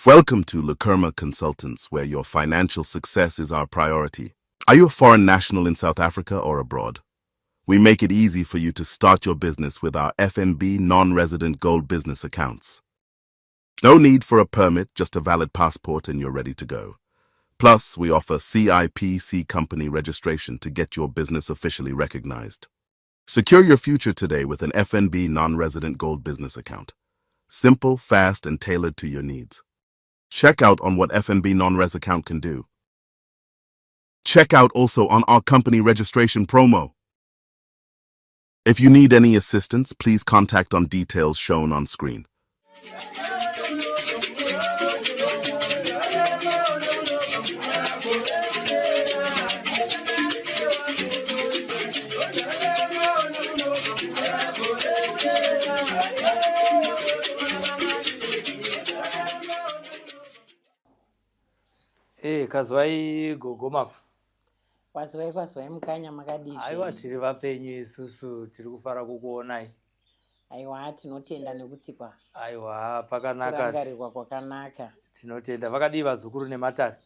Welcome to Lukuma Consultants, where your financial success is our priority. Are you a foreign national in South Africa or abroad? We make it easy for you to start your business with our FNB non-resident gold business accounts. No need for a permit, just a valid passport and you're ready to go. Plus, we offer CIPC company registration to get your business officially recognized. Secure your future today with an FNB non-resident gold business account. Simple, fast, and tailored to your needs. Check out on what FNB non-res account can do. Check out also on our company registration promo. If you need any assistance, please contact on details shown on screen. Eh, kazwai gogo mafu. Kwazwai kwazwai mukanya makadii? Aiwa tiri vapenyu isusu tiri kufara kukuonai. Aiwa tinotenda nekutsikwa. Aiwa pakanaka. Kurangarirwa kwakanaka. Tinotenda. Vakadii vazukuru nematare?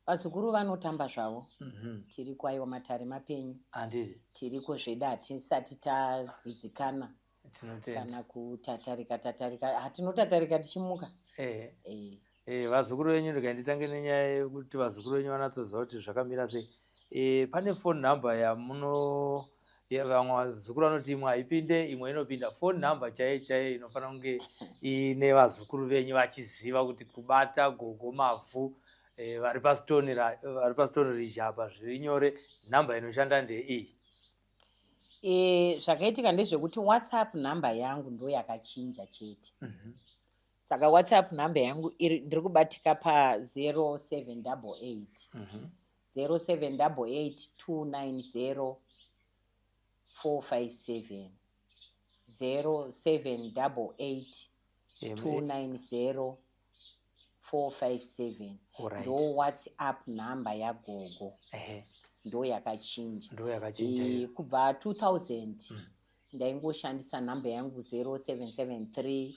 Vazukuru vanotamba zvavo. Mm -hmm. Tiri kwaiwa matare mapenyu. Handiti. Tiriko zvedu hatisati tadzudzikana. Tinotenda. Kana kutatarika tatarika. Hatinotatarika tichimuka. Eh. Eh. Eh, vazukuru venyu regai nditange nenyaya yekuti vazukuru venyu vanatsoziva kuti zvakamira sei. Eh, pane phone number yamuno vamwe vazukuru vanoti imwe haipinde imwe inopinda. Phone number chaiyo chaiyo inofanira kunge ine vazukuru venyu vachiziva kuti kubata gogo mavhu eh, vari pastone vari pastone ridge apa zviri nyore, number inoshanda ndeiyi. E, zvakaitika ndezvekuti WhatsApp number yangu ndo yakachinja chete. Saka WhatsApp number yangu ndiri kubatika pa0788 0788 290 457, 0788 290 457. Ndo WhatsApp number yagogo. Ndo yakachinja. Ndo yakachinja. E, kubva 2000 ndaingoshandisa nhamba yangu 0773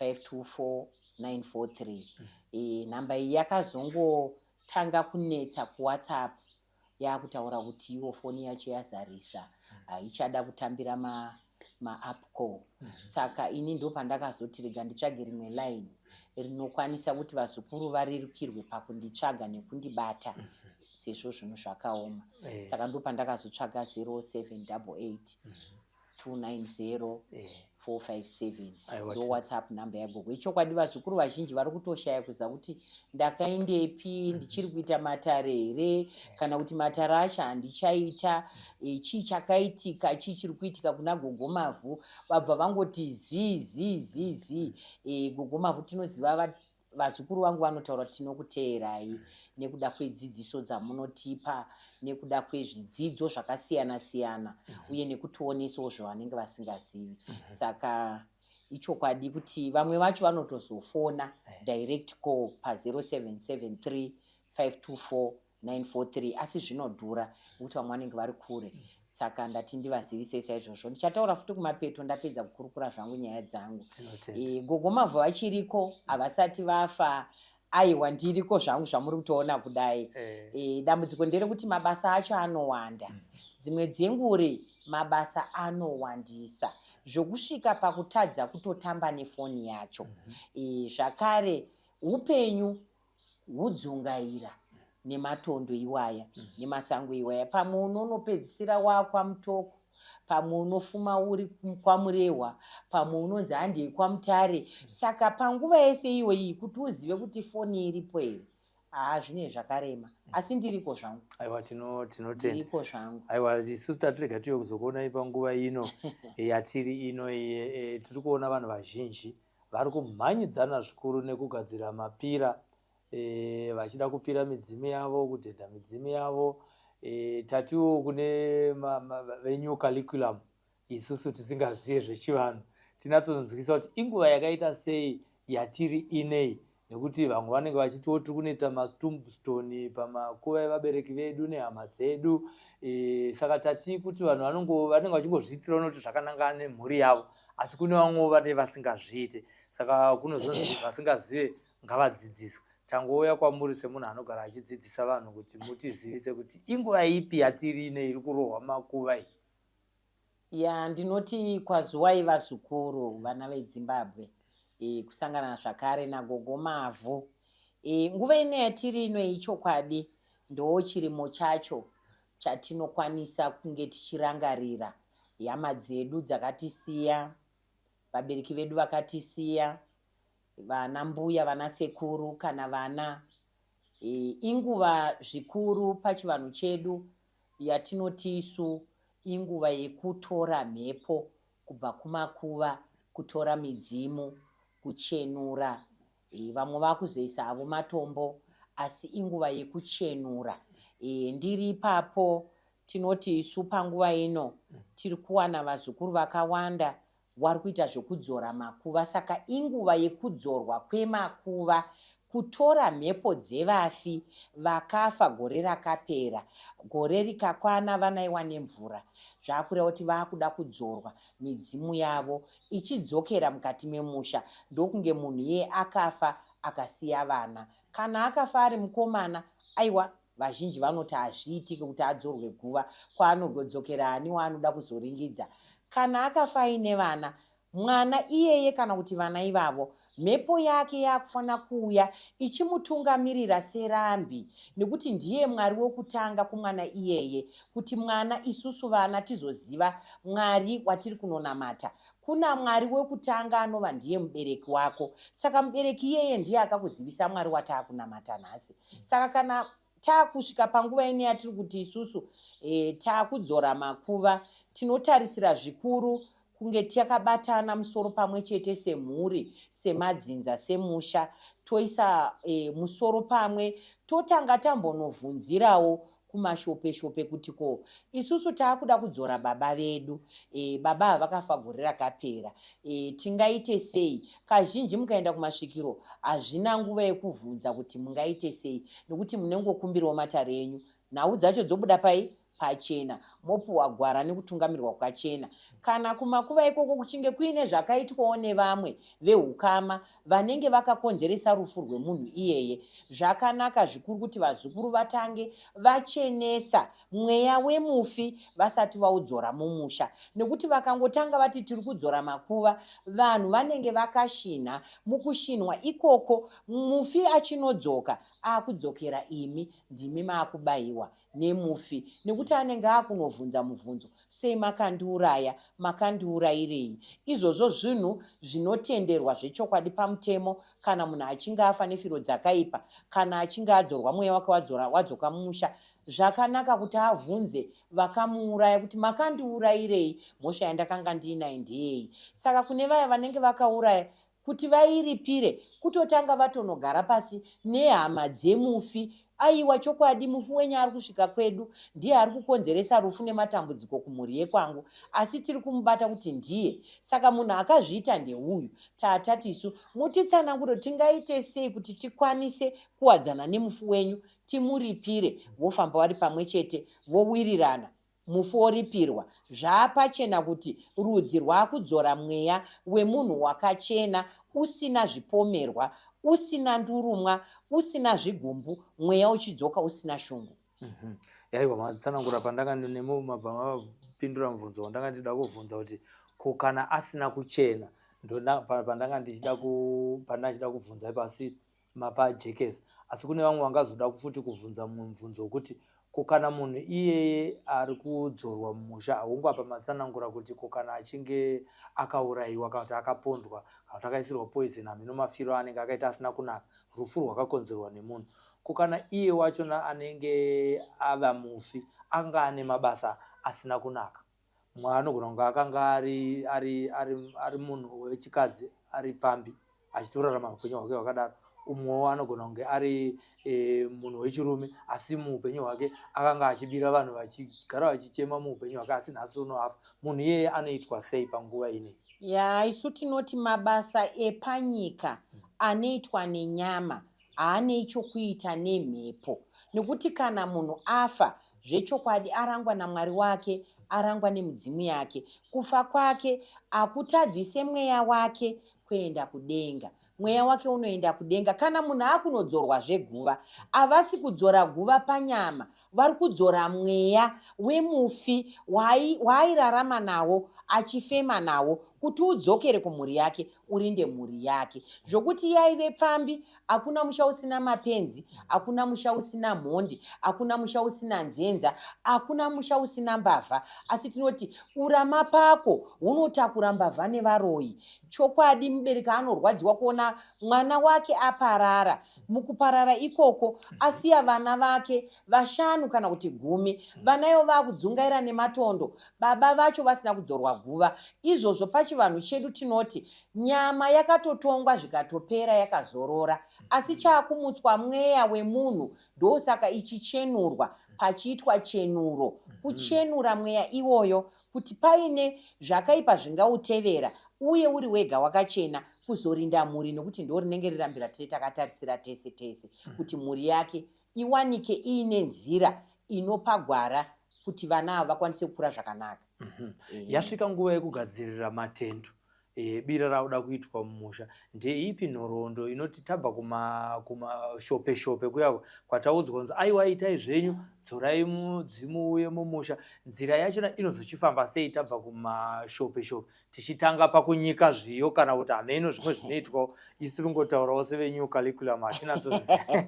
524 943. E, nhamba iyi yakazongotanga kunetsa kuWhatsApp, yakutaura kuti iwo foni yacho yazarisa, haichada kutambira maapp call. Saka ini ndo pandakazoti rega nditsvage rimwe line rinokwanisa kuti vazukuru varerukirwe pakunditsvaga nekundibata, sezvo zvinhu zvakaoma. Saka ndo pandakazotsvaga 0788 290 457. Ndo WhatsApp number yagogo. Ichokwadi, vazukuru vazhinji vari kutoshaya kuziva kuti ndakaendepi, ndichiri kuita matare here, kana kuti matare acho handichaita. E, chii chakaitika, chii chiri kuitika kuna Gogo Mavhu? Vabva vangoti zii zii zii zii. E, Gogo Mavhu tinoziva, vazukuru vangu vanotaura kuti tinokuteerai nekuda kwedzidziso dzamunotipa, nekuda kwezvidzidzo zvakasiyana siyana, uye nekutionesawo zvavanenge vasingazivi. Saka ichokwadi kuti vamwe vacho vanotozofona direct call pa0773 524 943, asi zvinodhura nekuti vamwe vanenge vari kure. Saka ndati ndivazivisei saizvozvo. Ndichataura futi kumapeto ndapedza kukurukura zvangu nyaya dzangu. Tinotenda. E, Gogo Mavhu vachiriko, havasati vafa. Aiwa, ndiriko zvangu zvamuri kutoona kudai. E, dambudziko nderekuti mabasa acho anowanda. Dzimwe dzengure mabasa anowandisa zvokusvika pakutadza kutotamba nefoni yacho. E, zvakare upenyu hudzungaira nematondo iwaya nemasango iwaya. Pamwe unonopedzisira wakwaMutoko, pamwe unofuma uri kwaMurehwa, pamwe unonzi handei kwaMutare. Saka panguva yese iyoyi kuti uzive kuti foni iripo here, haa, zvine zvakarema, asi ndiriko zvangu. Aiwa, tinotenda. Ndiriko zvangu. Aiwa, isusu tatirega tiyo kuzokuonai panguva ino yatiri ino. Tiri kuona vanhu vazhinji vari kumhanyidzana zvikuru nekugadzira mapira, vachida kupira midzimu yavo, kudhenda midzimu yavo. Tatiwo kune venew curriculum, isusu tisingazive zvechivanhu, tinatsonzwisa kuti inguva yakaita sei yatiri inei, nekuti vamwe vanenge vachitiwo tiri kunoita matombstone pamakuva evabereki vedu nehama dzedu. Saka tati kuti vanhu vanenge vachingozviitira noti zvakanangana nemhuri yavo, asi kune vamwewo vanenge vasingazviite. Saka kunozonzi vasingazive ngavadzidziswe. Tangouya kwamuri semunhu anogara achidzidzisa vanhu kuti mutizivise kuti inguva ipi yatiri ine iri kurohwa makuva iyi. Ya, ndinoti kwazuwai vazukuru, vana veZimbabwe. E, kusangana zvakare naGogo Mavhu. E, nguva ino yatiri ino, ichokwadi, ndo chirimo chacho chatinokwanisa kunge tichirangarira hama dzedu dzakatisiya, vabereki vedu vakatisiya, vana mbuya, vana sekuru kana vana. E, inguva zvikuru pachivanhu chedu yatinoti isu inguva yekutora mhepo kubva kumakuva, kutora midzimu, kuchenura. E, vamwe vakuzoisa havo matombo, asi inguva yekuchenura. E, ndiri ipapo tinoti isu panguva ino tiri kuwana vazukuru vakawanda vari kuita zvekudzora makuva. Saka inguva yekudzorwa kwemakuva, kutora mhepo dzevafi vakafa gore rakapera. Gore rikakwana vanaiwa nemvura, zvakureva kuti vakuda kudzorwa midzimu yavo ichidzokera mukati memusha. Ndokunge munhu iye akafa akasiya vana. Kana akafa ari mukomana, aiwa, vazhinji vanoti hazviitiki kuti adzorwe guva, kwaanogodzokera ani waanoda kuzoringidza? Kana akafa aine vana, mwana iyeye kana kuti vana ivavo, mhepo yake yakufanira kuuya ichimutungamirira serambi, nekuti ndiye Mwari wokutanga kumwana iyeye, kuti mwana, isusu vana tizoziva Mwari watiri kunonamata. Kuna Mwari wekutanga anova ndiye mubereki wako. Saka mubereki iyeye ndiye akakuzivisa Mwari wataakunamata nhasi. Saka kana taakusvika panguva ine yatiri kuti isusu, e, taakudzora makuva, Tinotarisira zvikuru kunge takabatana musoro pamwe chete semhuri, semadzinza, semusha, toisa e, musoro pamwe totanga tambonovhunzirawo kumashope-shope kuti ko isusu taakuda kudzora baba vedu e, baba ava vakafa gore rakapera e, tingaite sei? Kazhinji mukaenda kumasvikiro hazvina nguva yekuvhunza kuti mungaite sei nekuti munengokumbirawo matare enyu nhau dzacho dzobuda pai pachena mopuhwa gwara nekutungamirwa kwakachena. Kana kumakuva ikoko kuchinge kuine zvakaitwawo nevamwe vehukama vanenge vakakonzeresa rufu rwemunhu iyeye, zvakanaka zvikuru kuti vazukuru vatange vachenesa mweya wemufi vasati vaudzora mumusha nekuti vakangotanga vati tiri kudzora makuva vanhu vanenge vakashinha. Mukushinhwa ikoko mufi achinodzoka akudzokera imi ndimi maakubaiwa nemufi nekuti anenge akunovhunza muvhunzo sei makandiuraya makandiurayirei izvozvo zvinhu zvinotenderwa zvechokwadi pamutemo kana munhu achinge afa nefiro dzakaipa kana achinge adzorwa mweya wake wadzora wadzoka mumusha zvakanaka kuti avhunze vakamuuraya kuti makandiurayirei mhosva yandakanga ndiinayo ndeyei saka kune vaya vanenge vakauraya Kuti vairipire kutotanga vatonogara pasi nehama dzemufi aiwa chokwadi mufi wenyu ari kusvika kwedu ndiye ari kukonzeresa rufu nematambudziko kumhuri yekwangu asi tiri kumubata kuti ndiye saka munhu akazviita ndeuyu taatati isu mutitsanangure tingaite sei kuti tikwanise kuwadzana nemufi wenyu timuripire vofamba vari pamwe chete vowirirana Mufi oripirwa. Zvaapachena kuti rudzi rwakudzora mweya wemunhu wakachena usina zvipomerwa, usina ndurumwa, usina zvigumbu, mweya uchidzoka usina shungu. Yaiwa matsanangura pandanga nemo mabva mapindura mubvunzo wandanga ndichida kuvhunza kuti ko kana asina kuchena ndona pandanga ndichida ku pandanga ndichida kuvhunza ipa asi mapajekesa asi kune vamwe vangazoda futi kuvhunza mumwe mubvunzo wekuti Ko kana munhu iyeye ari kudzorwa mumusha hongu apa matsanangura kuti ko kana achinge akauraiwa kana kuti akapondwa kana kuti akaisirwa poison hameno mafiro aanenge akaita asina kunaka rufu rwakakonzerwa nemunhu ko kana iye wachona anenge ava mufi anga ane mabasa asina kunaka Mumwe anogona kunge akanga ari, ari, ari, ari munhu wechikadzi ari pfambi achitorarama upenyu hwake hwakadaro. Umwewo anogona kunge ari e, munhu wechirume asi muupenyu hwake akanga achibira vanhu vachigara vachichema muupenyu hwake asi nhasi uno afa. Munhu iyeye anoitwa sei panguva ineyi? Ya, isu tinoti mabasa epanyika anoitwa nenyama haanei chokuita nemhepo nekuti kana munhu afa zvechokwadi arangwa naMwari wake arangwa nemidzimu yake kufa kwake hakutadzise mweya wake kuenda kudenga mweya wake unoenda kudenga kana munhu akunodzorwa zveguva havasi kudzora guva panyama vari kudzora mweya wemufi waairarama nawo achifema nawo kuti udzokere kumhuri yake urinde mhuri yake zvokuti yaive pfambi hakuna musha usina mapenzi hakuna musha usina mhondi hakuna musha usina nzenza hakuna musha usina mbavha asi tinoti urama pako hunotakura mbavha nevaroyi chokwadi mubereki anorwadziwa kuona mwana wake aparara Mukuparara ikoko asiya vana vake vashanu kana kuti gumi. Vana ivo vakudzungaira nematondo, baba vacho vasina kudzorwa guva. Izvozvo pachivanhu chedu tinoti nyama yakatotongwa zvikatopera yakazorora. Asi chaakumutswa mweya wemunhu ndosaka ichichenurwa pachiitwa chenuro. Kuchenura mweya iwoyo kuti paine zvakaipa zvingautevera uye uri wega wakachena kuzorinda mhuri nokuti ndo rinenge rirambira tiri takatarisira tese tese kuti mhuri yake iwanike iine nzira inopa gwara kuti vana ava vakwanise kukura zvakanaka. Yasvika nguva yekugadzirira matendo e, bira rakuda kuitwa mumusha. Ndeipi nhoroondo inoti tabva kumashope kuma shope kuya kwataudzwa kunzi aiwa itai zvenyu dzorai mudzimu uye mumusha nzira yachona inozochifamba sei tabva kumashope shope tichitanga pakunyika zviyo kana kuti hameno zvimwe zvinoitwawo isu tiri kungotaurawo sevenew curriculum hatinatsoziva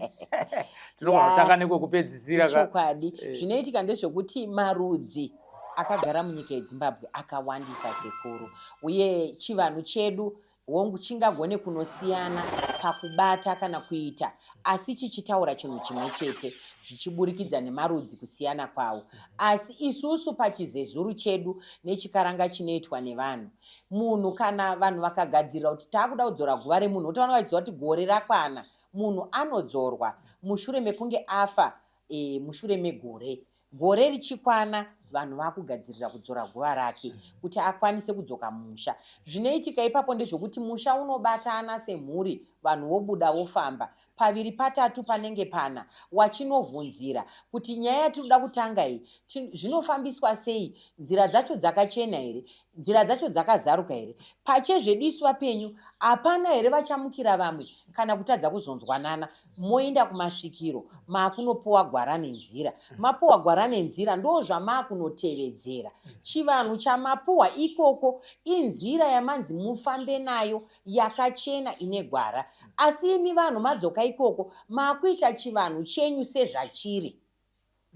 tinogona kutanga nekwekupedzisira chokwadi eh. Zvinoitika ndezvekuti marudzi akagara munyika yeZimbabwe akawandisa sekuru uye chivanhu chedu hongu chingagone kunosiyana pakubata kana kuita asi chichitaura chinhu chimwe chete zvichiburikidza nemarudzi kusiyana kwawo. Asi isusu pachizezuru chedu nechikaranga chinoitwa nevanhu, munhu kana vanhu vakagadzirira kuti taakuda kudzora guva remunhu, nokuti vanenge vachiziva kuti gore rakwana, munhu anodzorwa mushure mekunge afa e, mushure megore. Gore richikwana vanhu vakugadzirira kudzora guva rake kuti akwanise kudzoka mumusha. Zvinoitika ipapo ndezvekuti musha unobatana semhuri vanhu vobuda vofamba. Paviri patatu panenge pana wachinovhunzira kuti nyaya yatiri kuda kutanga iyi zvinofambiswa sei, nzira dzacho dzakachena here, nzira dzacho dzakazaruka here. Pachezvedu isu vapenyu hapana here vachamukira vamwe kana kutadza kuzonzwanana. Moenda kumasvikiro makunopuwa gwara nenzira. Mapuwa gwara nenzira ndozvamakunotevedzera. Chivanhu chamapuwa ikoko inzira yamanzi mufambe nayo yakachena ine gwara. Asi imi vanhu madzoka ikoko makuita chivanhu chenyu sezvachiri.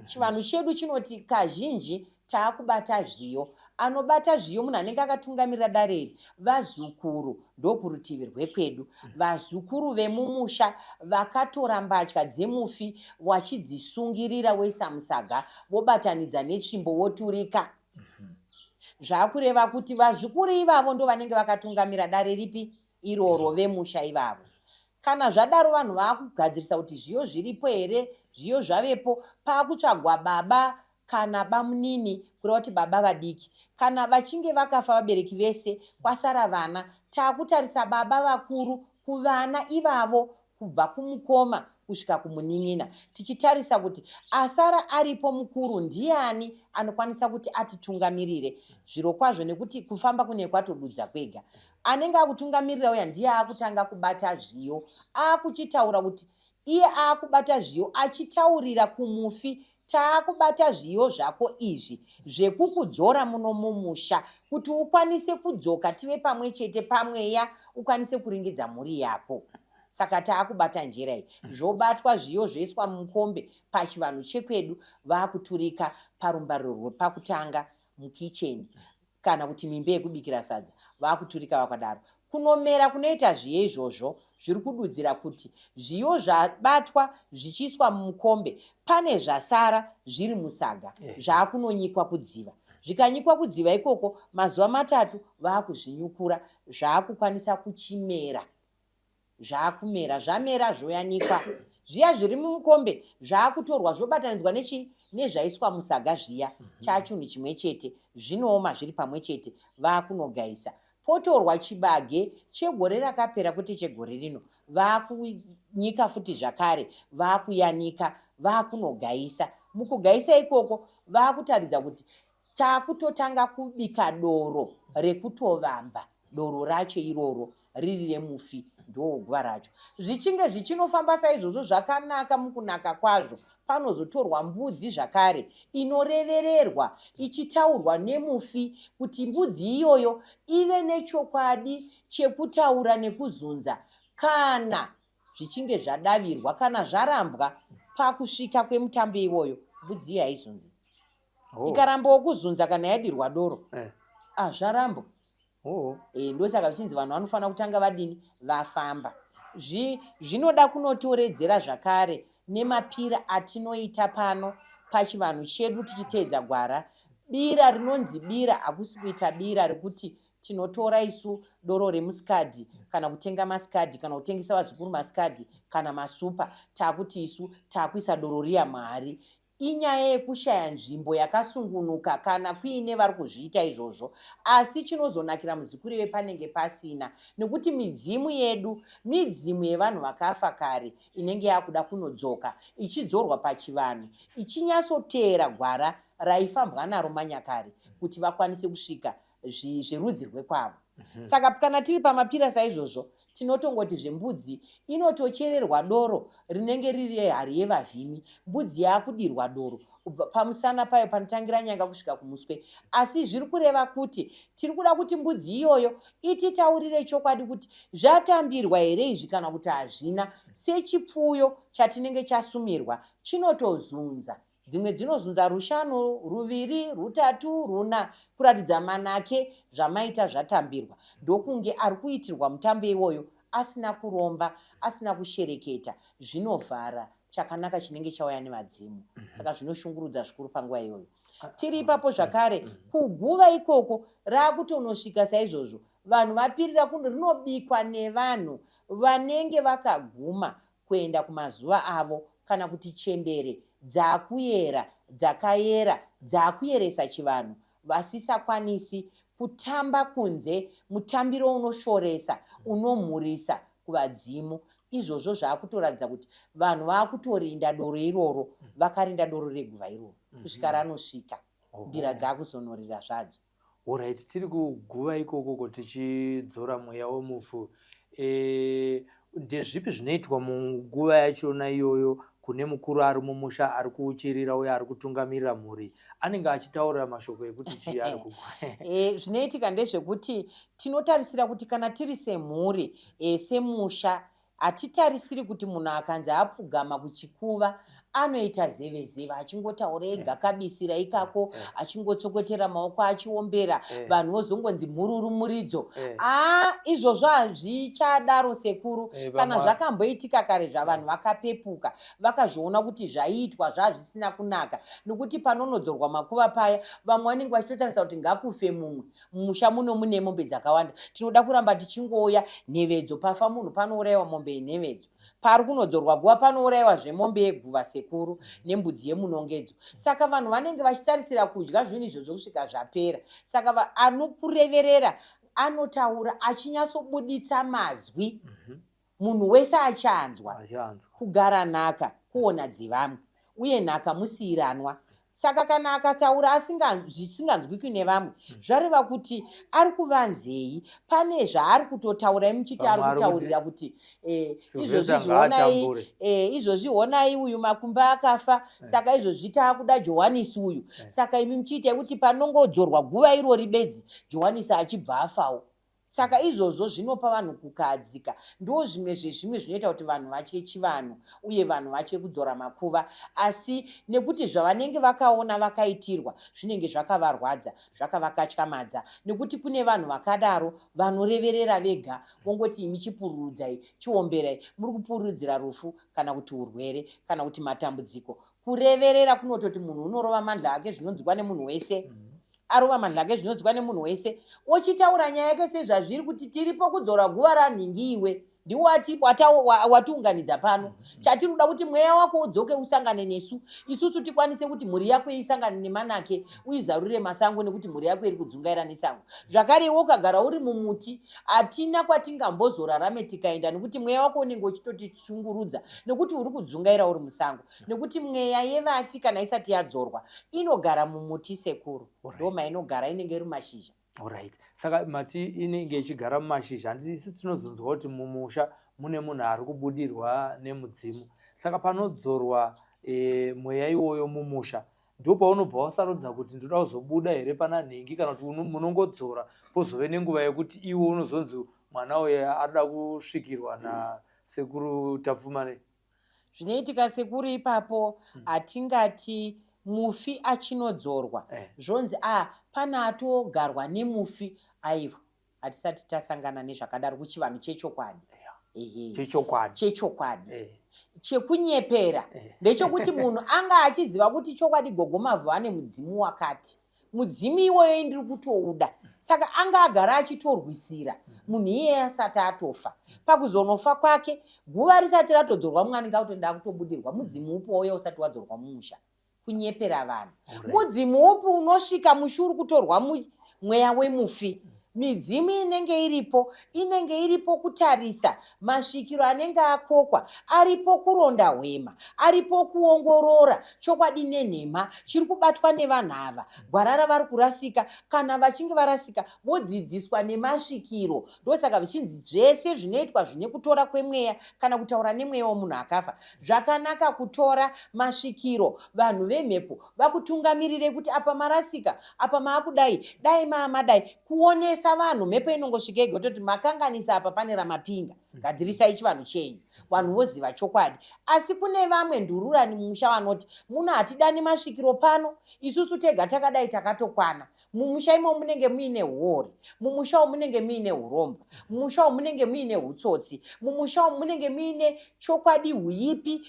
Chivanhu chedu chinoti kazhinji taakubata zviyo. Anobata zviyo munhu anenge akatungamirira dare iri, vazukuru ndokurutivi rwekwedu. Vazukuru vemumusha vakatora mbatya dzemufi wachidzisungirira voisa musaga vobatanidza netsvimbo voturika. Zvakureva kuti vazukuru ivavo ndovanenge vakatungamira dare ripi iroro vemusha ivavo. Kana zvadaro vanhu vaakugadzirisa kuti zviyo zviripo here, zviyo zvavepo, paakutsvagwa baba kana bamunini kureva kuti baba vadiki. Kana vachinge vakafa vabereki vese kwasara vana, taakutarisa baba vakuru kuvana ivavo kubva kumukoma kusvika kumunin'ina tichitarisa kuti asara aripo mukuru ndiani anokwanisa kuti atitungamirire zvirokwazvo nekuti kufamba kune kwatodudza kwega. Anenge akutungamirira uya ndiye akutanga kubata zviyo akuchitaura kuti iye akubata zviyo achitaurira kumufi taakubata zviyo zvako izvi zvekukudzora muno mumusha kuti ukwanise kudzoka tive pamwe chete pamweya ukwanise kuringidza mhuri yako saka taakubata njera iyi zvobatwa zviyo zvoiswa mumukombe pachivanhu chekwedu vakuturika parumbariro rwepakutanga mukicheni kana kuti mimbe yekubikira sadza vakuturika vakadaro. Kunomera kunoita zviyo izvozvo zviri kududzira kuti zviyo zvabatwa zvichiiswa mumukombe pane zvasara zviri musaga zvaakunonyikwa kudziva. Zvikanyikwa kudziva ikoko mazuva matatu vaakuzvinyukura zvaakukwanisa kuchimera. Zvaakumera, zvamera zvoyanikwa. Zviya zviri mumukombe zvaakutorwa zvobatanidzwa nechii? Nezvaiswa musaga zviya. Chaachunhu chimwe chete. Zvinooma zviri pamwe chete. Vaakunogaisa. Potorwa chibage chegore rakapera kwete chegore rino. Vaakunyika futi zvakare. Vaakuyanika. Vaakunogaisa. Mukugaisa ikoko vaakutaridza kuti Takutotanga kubika doro rekutovamba doro racho iroro riri remufi ndoguva racho. Zvichinge zvichinofamba saizvozvo zvakanaka mukunaka kwazvo panozotorwa mbudzi zvakare inorevererwa ichitaurwa nemufi kuti mbudzi iyoyo ive nechokwadi chekutaura nekuzunza kana zvichinge zvadavirwa kana zvarambwa pakusvika kwemutambo iwoyo mbudzi iyo haizunzi. Oh. Ikarambawo kuzunza kana yadirwa doro. Eh. Ah, zvarambwa. Oh. Eh, ndosaka zvichinzi vanhu vanofanira kutanga vadini vafamba. Zvinoda kunotoredzera zvakare nemapira atinoita pano pachivanhu chedu tichiteedza gwara. Bira rinonzi bira hakusi kuita bira rekuti tinotora isu doro remusikadhi kana kutenga masikadhi kana kutengesa vazukuru masikadhi kana masupa takuti isu takuisa doro riya muhari Inyaya yekushaya nzvimbo yakasungunuka kana kuine vari kuzviita izvozvo asi chinozonakira muzukuru iwe panenge pasina nekuti midzimu yedu midzimu yevanhu vakafa kare inenge yakuda kunodzoka ichidzorwa pachivanhu ichinyatsoteera gwara raifambwa naro manyakare kuti vakwanise kusvika zverudzi rwekwavo. Saka kana tiri pamapira saizvozvo tinotongoti zvembudzi inotochererwa doro rinenge riri rehari yevavhimi. Mbudzi yakudirwa doro kubva pamusana payo panotangira nyanga kusvika kumuswe. Asi zviri kureva kuti tiri kuda kuti mbudzi iyoyo ititaurire chokwadi kuti zvatambirwa here izvi kana kuti hazvina. Sechipfuyo chatinenge chasumirwa chinotozunza Dzimwe dzinozunza rushanu, ruviri, rutatu, runa kuratidza manake zvamaita zvatambirwa. Ndokunge ari kuitirwa mutambo iwoyo Asina kuromba, asina kushereketa, zvinovhara chakanaka chinenge chauya nevadzimu. Saka zvinoshungurudza zvikuru panguva iyoyo. Tiri ipapo zvakare, kuguva ikoko rakutonosvika saizvozvo, vanhu vapirira kuno, rinobikwa nevanhu vanenge vakaguma kuenda kumazuva avo kana kuti chembere dzakuyera dzakayera dzakuyeresa chivanhu vasisakwanisi kutamba kunze mutambiro unoshoresa unomhurisa kuvadzimu. Izvozvo zvakutoratidza kuti vanhu vakutorinda doro iroro, vakarinda doro reguva iroro kusvika ranosvika, mbira dzakuzonorira zvadzo. Alright, tiri kuguva ikokoko tichidzora mweya wemufu. Ndezvipi zvinoitwa munguva yachona iyoyo kune mukuru ari mumusha ari kuuchirira uye ari kutungamirira mhuri anenge achitaurira mashoko ekuti chii ari kuguva? Zvinoitika ndezvekuti tinotarisira kuti kana tiri semhuri, semusha, Hatitarisiri kuti munhu akanzi apfugama kuchikuva anoita zevezeve achingotaura ega kabisira ikako achingotsokotera maoko achiombera, vanhu vozongonzi mhururu muridzo. Haa, izvozvo hazvichadaro sekuru. Kana zvakamboitika kare zvavanhu vakapepuka vakazviona kuti zvaiitwa zvazvisina kunaka, nokuti panonodzorwa makuva paya vamwe vanenge vachitotarisa kuti ngakufe mumwe. Mumusha muno mune mombe dzakawanda, tinoda kuramba tichingouya nhevedzo. Pafa munhu panourayiwa mombe yenhevedzo, pari kunodzorwa guva panourayiwa zvemombe yeguva sekuru, nembudzi yemunongedzo. Saka vanhu vanenge vachitarisira kudya zvinhu izvozvo kusvika zvapera. Saka anokureverera anotaura achinyatsobuditsa mazwi munhu wese achanzwa. Kugara nhaka kuona dzevamwe, uye nhaka musiiranwa. Saka kana akataura zvisinganzwikwi nevamwe, zvareva kuti ari kuvanzei? Pane zvaari kutotaura muchiti ari kutaurira kuti izvozvi zvionai, izvozvi honai uyu Makumba akafa, saka izvozvi taakuda Johanisi uyu. Saka imi muchiitai kuti panongodzorwa guva irori bedzi Johanisi achibva afawo. Saka izvozvo zvinopa vanhu kukahadzika. Ndozvimwe zvezvimwe zvinoita kuti vanhu vatye chivanhu uye vanhu vatye kudzora makuva. Asi nekuti zvavanenge vakaona vakaitirwa zvinenge zvakavarwadza, zvakavakatyamadza. Nekuti kune vanhu vakadaro vanoreverera vega vongoti imi chipururudzai, chiomberai, muri kupururudzira rufu kana kuti urwere kana kuti matambudziko. Kureverera kunototi munhu unorova mandla ake zvinonzwikwa nemunhu wese. Arova mandla ake zvinonzwikwa nemunhu wese, ochitaura nyaya yake sezvazviri kuti tiripo kudzora guva ranhingi iwe ndiwo watiunganidza pano. Chatiri kuda kuti mweya wako udzoke usangane nesu, isusu tikwanise kuti mhuri yako isangane nemanake, uizarurire masango nekuti mhuri yako iri kudzungaira nesango. Zvakare iwe ukagara uri mumuti, hatina kwatingambozorarame tikaenda nekuti mweya wako unenge uchitotishungurudza nekuti uri kudzungaira uri musango. Nekuti mweya yevafi kana isati yadzorwa inogara mumuti sekuru, ndo mainogara, inenge iri mumashizha. Alright. Saka mati inenge ichigara mumashizha, handiti isi tinozonzwa kuti mumusha mune munhu ari kubudirwa nemudzimu. Saka panodzorwa mweya iwoyo mumusha, ndipo paunobva wasarudza kuti ndoda kuzobuda here pana nhingi, kana kuti munongodzora pozove nenguva yekuti iwe unozonzi mwana uyu arikuda kusvikirwa nasekuru Tapfumane. Zvinoitika sekuru ipapo, hatingati mufi achinodzorwa zvonzi a pane atogarwa nemufi. Aiwa, hatisati tasangana nezvakadaro kuchivanhu chechokwadi. Ehe. Chechokwadi. Chechokwadi. Chekunyepera ndechekuti munhu anga achiziva kuti chokwadi Gogo Mavhu ane mudzimu wakati, mudzimu iwoyo ndiri kutouda, saka anga agara achitorwisira munhu iyeye asati atofa. Pakuzonofa kwake, guva risati ratodzorwa, mumwe anenge akuti ndakutobudirwa mudzimu upi wauya usati wadzorwa mumusha? Kunyepera vanhu. Mudzimu upi unosvika mushi uri kutorwa mweya wemufi? Midzimu inenge iripo inenge iripo kutarisa masvikiro anenge akokwa, aripo kuronda hwema, aripo kuongorora chokwadi nenhema chiri kubatwa nevanhu ava, gwara ravari kurasika. Kana vachinge varasika vodzidziswa nemasvikiro. Ndosaka zvichinzi zvese zvinoitwa zvine kutora kwemweya kana kutaura nemweya wemunhu akafa, zvakanaka kutora masvikiro, vanhu vemhepo vakutungamirire kuti apa marasika, apa maakudai, dai maamadai, kuonesa vanhu. Mhepo inongosvika yega kutoti makanganisa apa, pane ramapinga, gadzirisai chivanhu chenyu, vanhu voziva chokwadi. Asi kune vamwe ndururani mumusha vanoti muno hatidani masvikiro pano, isusu tega takadai takatokwana. Mumusha imo munenge muine huori, mumusha umu munenge muine urombwa, mumusha umu munenge muine utsotsi, mumusha umu munenge muine chokwadi huipi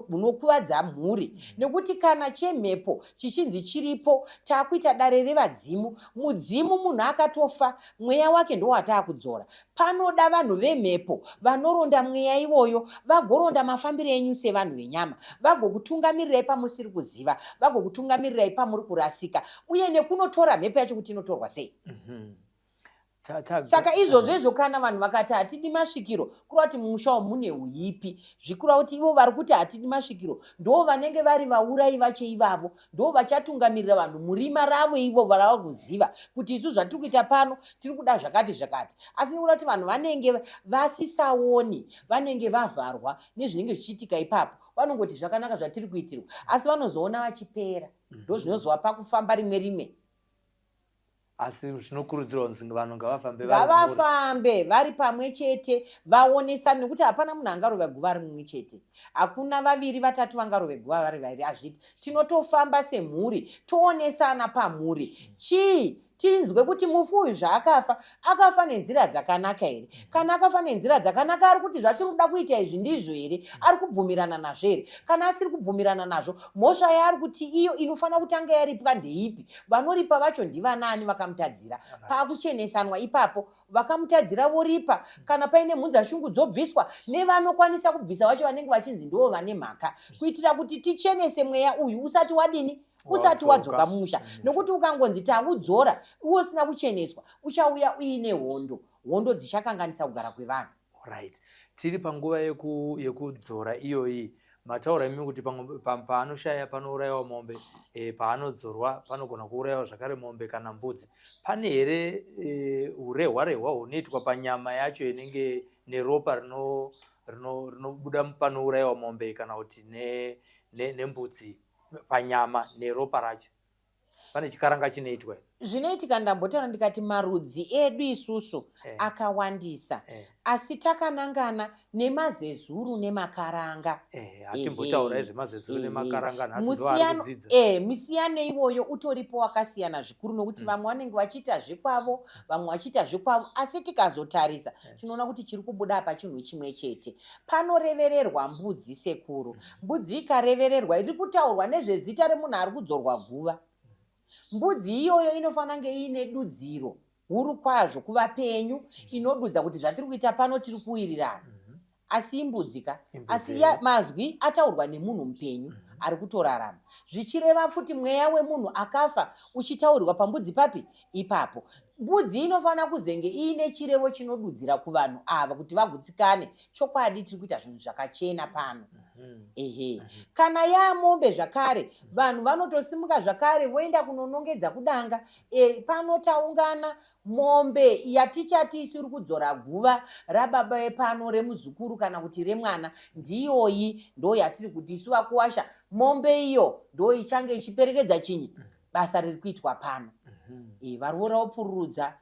hunokuvadza mhuri. Nekuti kana chemhepo chichinzi chiripo, takuita dare revadzimu. Mudzimu munhu akatofa, mweya wake ndowataakudzora. Panoda vanhu vemhepo vanoronda mweya iwoyo, vagoronda mafambiro enyu sevanhu venyama, vagokutungamirirai pamusiri kuziva, vagokutungamirirai pamuri kurasika, uye nekunotora mhepo yacho kuti inotorwa sei. Saka izvozvo izvo kana vanhu vakati hatidi masvikiro, kureva kuti mumusha umu mune huipi. Zvikureva kuti ivo vari kuti hatidi masvikiro ndo vanenge vari vaurayi vacho ivavo, ndo vachatungamirira vanhu murima ravo ivo varava kuziva kuti isu zvatiri kuita pano tiri kuda zvakati zvakati. Asi nekuda kuti vanhu vanenge vasisaoni, vanenge vavharwa nezvinenge zvichiitika ipapo, vanongoti zvakanaka zvatiri kuitirwa, asi vanozoona vachipera. Ndo zvinozovapa kufamba rimwe rimwe. Asi zvinokurudzirwa kunzi vanhu ngavafambe ngavafambe vari pamwe chete, vaonesane, nekuti hapana munhu angarove guva ari mumwe chete. Hakuna vaviri vatatu vangarove guva vari vaviri, hazviiti. Tinotofamba semhuri toonesana pamhuri. Chii tinzwe kuti mufi uyu zvaakafa, akafa nenzira dzakanaka here? Kana akafa nenzira dzakanaka, ari kuti zvatiri kuda kuita izvi ndizvo here? Ari kubvumirana nazvo here? Kana asiri kubvumirana nazvo, mhosva yaari kuti iyo inofanira kutanga yaripwa ndeipi? Vanoripa vacho ndivanaani vakamutadzira? Paakuchenesanwa ipapo, vakamutadzira voripa. Kana paine mhunza shungu dzobviswa nevanokwanisa kubvisa vacho vanenge vachinzi ndivo vane mhaka, kuitira kuti tichenese mweya uyu usati wadini, usati wadzoka mumusha. Nokuti ukangonzi taudzora iwe usina kucheneswa, uchauya uine hondo, hondo dzichakanganisa kugara kwevanhu. Right, tiri panguva yekudzora iyoyi. Mataura imi kuti paanoshaya panourayiwa mombe, paanodzorwa panogona kuurayiwa zvakare mombe kana mbudzi. Pane here urehwa rehwa hunoitwa panyama yacho inenge neropa rinobuda panourayiwa mombe kana kuti nembudzi panyama neropa racho? Pane chikaranga chinoitwa here? Zvinoitika, ndambotaura ndikati marudzi edu isusu akawandisa, asi takanangana nemazezuru nemakaranga. Hatimbotaurai zvemazezuru nemakaranga nhasi, ndovari kudzidza. Misiyano iwoyo utoripo wakasiyana zvikuru, nokuti vamwe vanenge vachiita zvekwavo, vamwe vachiita zvekwavo, asi tikazotarisa tinoona kuti chiri kubuda apa chinhu chimwe chete. Panorevererwa mbudzi sekuru. Mbudzi ikarevererwa iri kutaurwa nezvezita remunhu ari kudzorwa guva. Mbudzi iyoyo inofanira kunge iine dudziro huru kwazvo kuvapenyu, inodudza kuti zvatiri kuita pano tiri kuwirirana. Asi imbudzi ka, asi mazwi ataurwa nemunhu mupenyu ari kutorarama, zvichireva futi mweya wemunhu akafa uchitaurirwa pambudzi papi ipapo. Mbudzi inofanira kuzenge iine chirevo chinodudzira kuvanhu ava kuti vagutsikane, chokwadi tiri kuita zvinhu zvakachena pano. Ehe. Kana yaamombe zvakare, vanhu vanotosimuka zvakare voenda kunonongedza kudanga. Pano taungana, mombe yatichati isiri kudzora guva rababa vepano, remuzukuru kana kuti remwana, ndiyoyi ndo yatiri kuti isu vakuwasha, mombe iyo ndo ichange ichiperekedza chinyi basa riri kuitwa pano. Varoora vopururudza,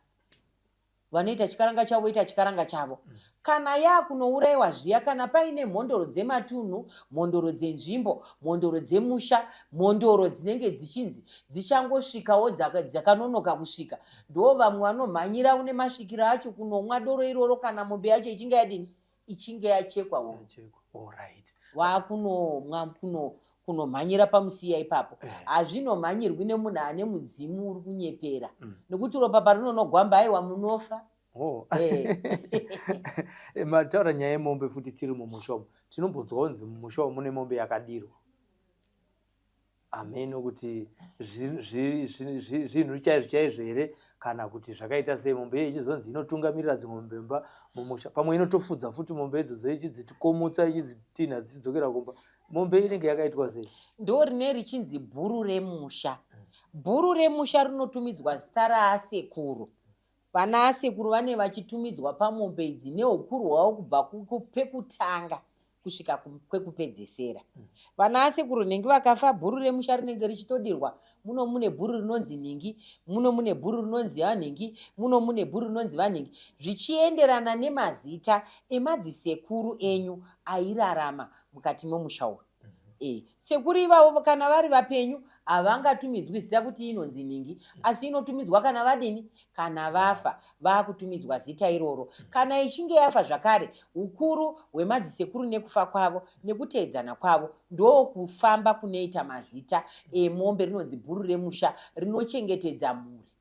vanoita chikaranga chavo voita chikaranga chavo. Kana yakunourayiwa zviya, kana paine mhondoro dzematunhu, mhondoro dzenzvimbo, mhondoro dzemusha, mhondoro dzinenge dzichinzi dzichangosvikawo dzakanonoka kusvika, ndo vamwe vanomhanyira kune masvikiro acho kunomwa doro iroro kana mombe yacho ichinge yadini, ichinge yachekwa wo. Wakunomwa kunomhanyira pamusiya ipapo. Hazvinomhanyirwi nemunhu ane mudzimu uri kunyepera, nekuti ropa parinonogwamba, aiwa, munofa. Mataura nyaya yemombe futi tiri mumusha umu. Tinombonzwa kunzi mumusha umu mune mombe yakadirwa. Hameno kuti zvinhu chaizvo chaizvo here kana kuti zvakaita sei, mombe iyo ichizonzi inotungamirira dzimwe mombe mumba mumusha, pamwe inotofudza futi mombe idzodzo ichidzikomutsa, ichidzitinha dzichidzokera kumba. Mombe inenge yakaitwa sei? Ndo rine richinzi bhuru remusha. Bhuru remusha rinotumidzwa zita raasekuru. Vana asekuru vane vachitumidzwa pamombe idzi neukuru hwavo kubva pekutanga kusvika kwekupedzesera. Vana asekuru nhingi vakafa, bhuru remusha rinenge richitodirwa. Muno mune bhuru rinonzi nhingi, muno mune bhuru rinonzi vanhingi, muno mune bhuru rinonzi vanhingi, zvichienderana nemazita emadzisekuru enyu airarama mukati memusha uyu. E, sekuru ivavo kana vari vapenyu havangatumidzwi zita kuti inonzi nhingi, asi inotumidzwa kana vadini, kana vafa, vakutumidzwa zita iroro. Kana ichinge yafa zvakare, ukuru hwemadzisekuru nekufa kwavo nekuteedzana kwavo ndokufamba kunoita mazita emombe. Rinonzi bhuru remusha rinochengetedza mhuri.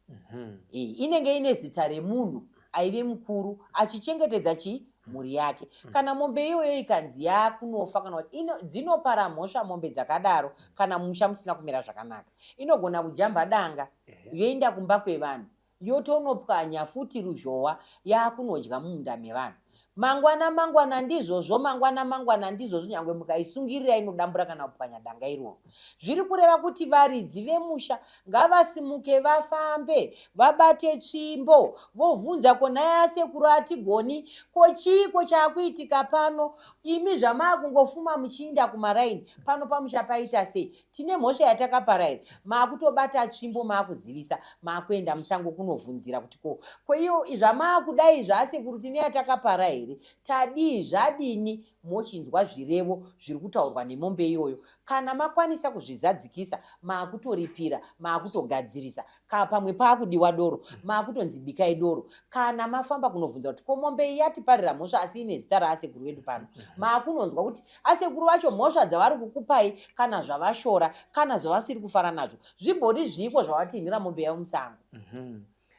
E, inenge ine zita remunhu aive mukuru achichengetedza chii, mhuri yake. Kana mombe iyoyo ikanzi yakunofa, kana kuti dzinopara mhosva mombe dzakadaro, kana musha musina kumira zvakanaka, inogona kujamba danga yoenda kumba kwevanhu, yotonopwanya futi ruzhowa, yakunodya mumunda mevanhu. Mangwana mangwana ndizvozvo, mangwana mangwana ndizvozvo, nyange mukaisungirira inodambura kana kupwanya danga iroro. Zviri kureva kuti varidzi vemusha ngavasimuke, vafambe, vabate tsvimbo, vovhunza, "Ko nhai asekuru, atigoni, ko chiiko chaakuitika pano? Imi zvamaakungofuma muchiinda kumaraini pano pamusha paita sei? Tine mhosva yatakapara here?" Maakutobata tsvimbo, maakuzivisa, maakuenda musango kunovhunzira kuti ko kweiyo zvamaakudai zvaasekuru, tine yatakapara here? Tadii? Zvadini? Mochinzwa zvirevo zviri kutaurwa nemombe iyoyo. Kana makwanisa kuzvizadzikisa, maakutoripira, maakutogadzirisa. Ka pamwe paakudiwa doro, maakutonzi bikai doro. Kana mafamba kunovhunza kuti ko mombe iyi yatiparira mhosva asi ine zita raasekuru vedu pano, maakunonzwa kuti asekuru vacho mhosva dzavari kukupai, kana zvavashora, kana zvavasiri kufara nazvo, zvimbori zviiko zvavatinhira mombe yavo musango,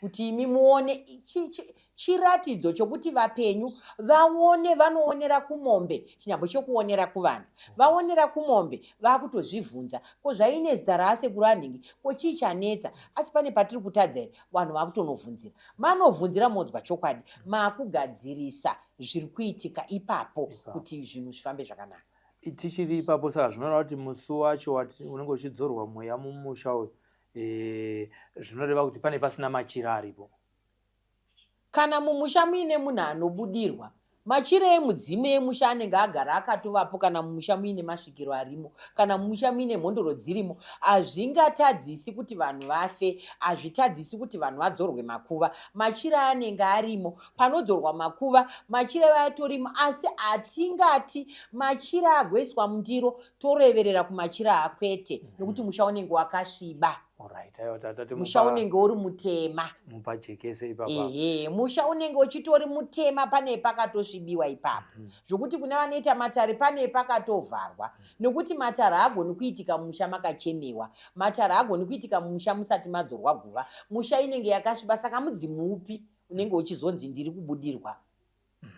kuti imi muone chiratidzo chokuti vapenyu vaone. Vanoonera kumombe, chinyambo chokuonera kuvanhu. Vaonera kumombe, vakutozvibvunza, "Ko zvaine zita raasekuru anhingi, ko chii chanetsa? Asi pane patiri kutadza here?" Vanhu vakutonovhunzira. Manovhunzira, modzwa chokwadi, maakugadzirisa zviri kuitika ipapo kuti zvinhu zvifambe zvakanaka. Tichiri ipapo, saka zvinoreva kuti musi wacho unenge uchidzorwa mweya mumusha uyu, zvinoreva kuti pane pasina machira aripo? Kana mumusha muine munhu anobudirwa, machira emudzimu emusha anenge agara akatovapo. Kana mumusha muine masvikiro arimo, kana mumusha muine mhondoro dzirimo, hazvingatadzisi kuti vanhu vafe, hazvitadzisi kuti vanhu vadzorwe makuva. Machira anenge arimo panodzorwa makuva, machira atorimo. Asi hatingati machira agoiswa mundiro toreverera kumachira, akwete, nekuti musha unenge wakasviba. Alright, aiwa, tatati musha unenge uri mutema. Mupajekese ipapa. Ehe, musha unenge uchitori mutema, pane pakatosvibiwa ipapo, zvokuti kuna vanoita matare pane pakatovharwa, nekuti matare haagoni kuitika mumusha makachemewa, matare haagoni kuitika mumusha musati madzorwa guva. Musha inenge yakasviba, saka mudzimu upi unenge uchizonzi ndiri kubudirwa?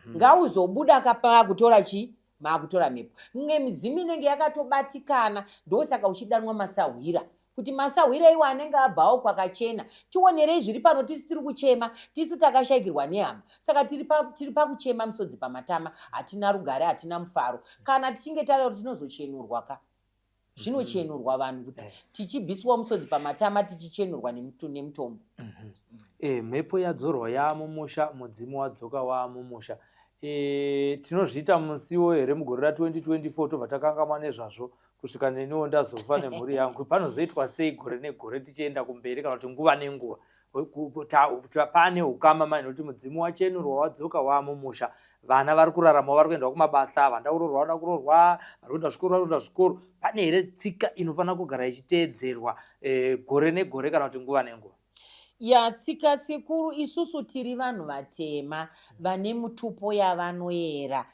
Ngauzobuda kapaakutora chi maakutora mhepo. Mimwe midzimu inenge yakatobatikana, ndosaka uchidanwa masahwira, kuti masahwira iwo anenge abvawo kwakachena, tionerei zviri pano. Tisi tiri kuchema, tisu takashayikirwa nehama, saka tiri pakuchema misodzi pamatama, hatina rugare, hatina mufaro. Kana tichinge tareva kuti tinozochenurwa ka, zvinochenurwa vanhu kuti tichibviswa musodzi pamatama, tichichenurwa nemutombo. Mhepo yadzorwa yaamumusha, mudzimu wadzoka waamumusha. Tinozviita musiwo here mugore ra2024, tobva takangamwa nezvazvo kusvika neniwo ndazofa nemhuri yangu? Panozoitwa sei gore negore tichienda kumberi, kana kuti nguva nenguva pane ukama mani, nokuti mudzimu wachenurwa, wadzoka waamumusha, vana vari kurarama, vari kuenda kumabasa, vanda kuroorwa, vada kuroorwa, vari kuenda zvikoro, vari kuenda zvikoro. Pane here tsika inofanira kugara ichiteedzerwa gore negore kana kuti nguva nenguva? Ya, tsika sekuru, isusu tiri vanhu vatema vane mutupo yavanoyera.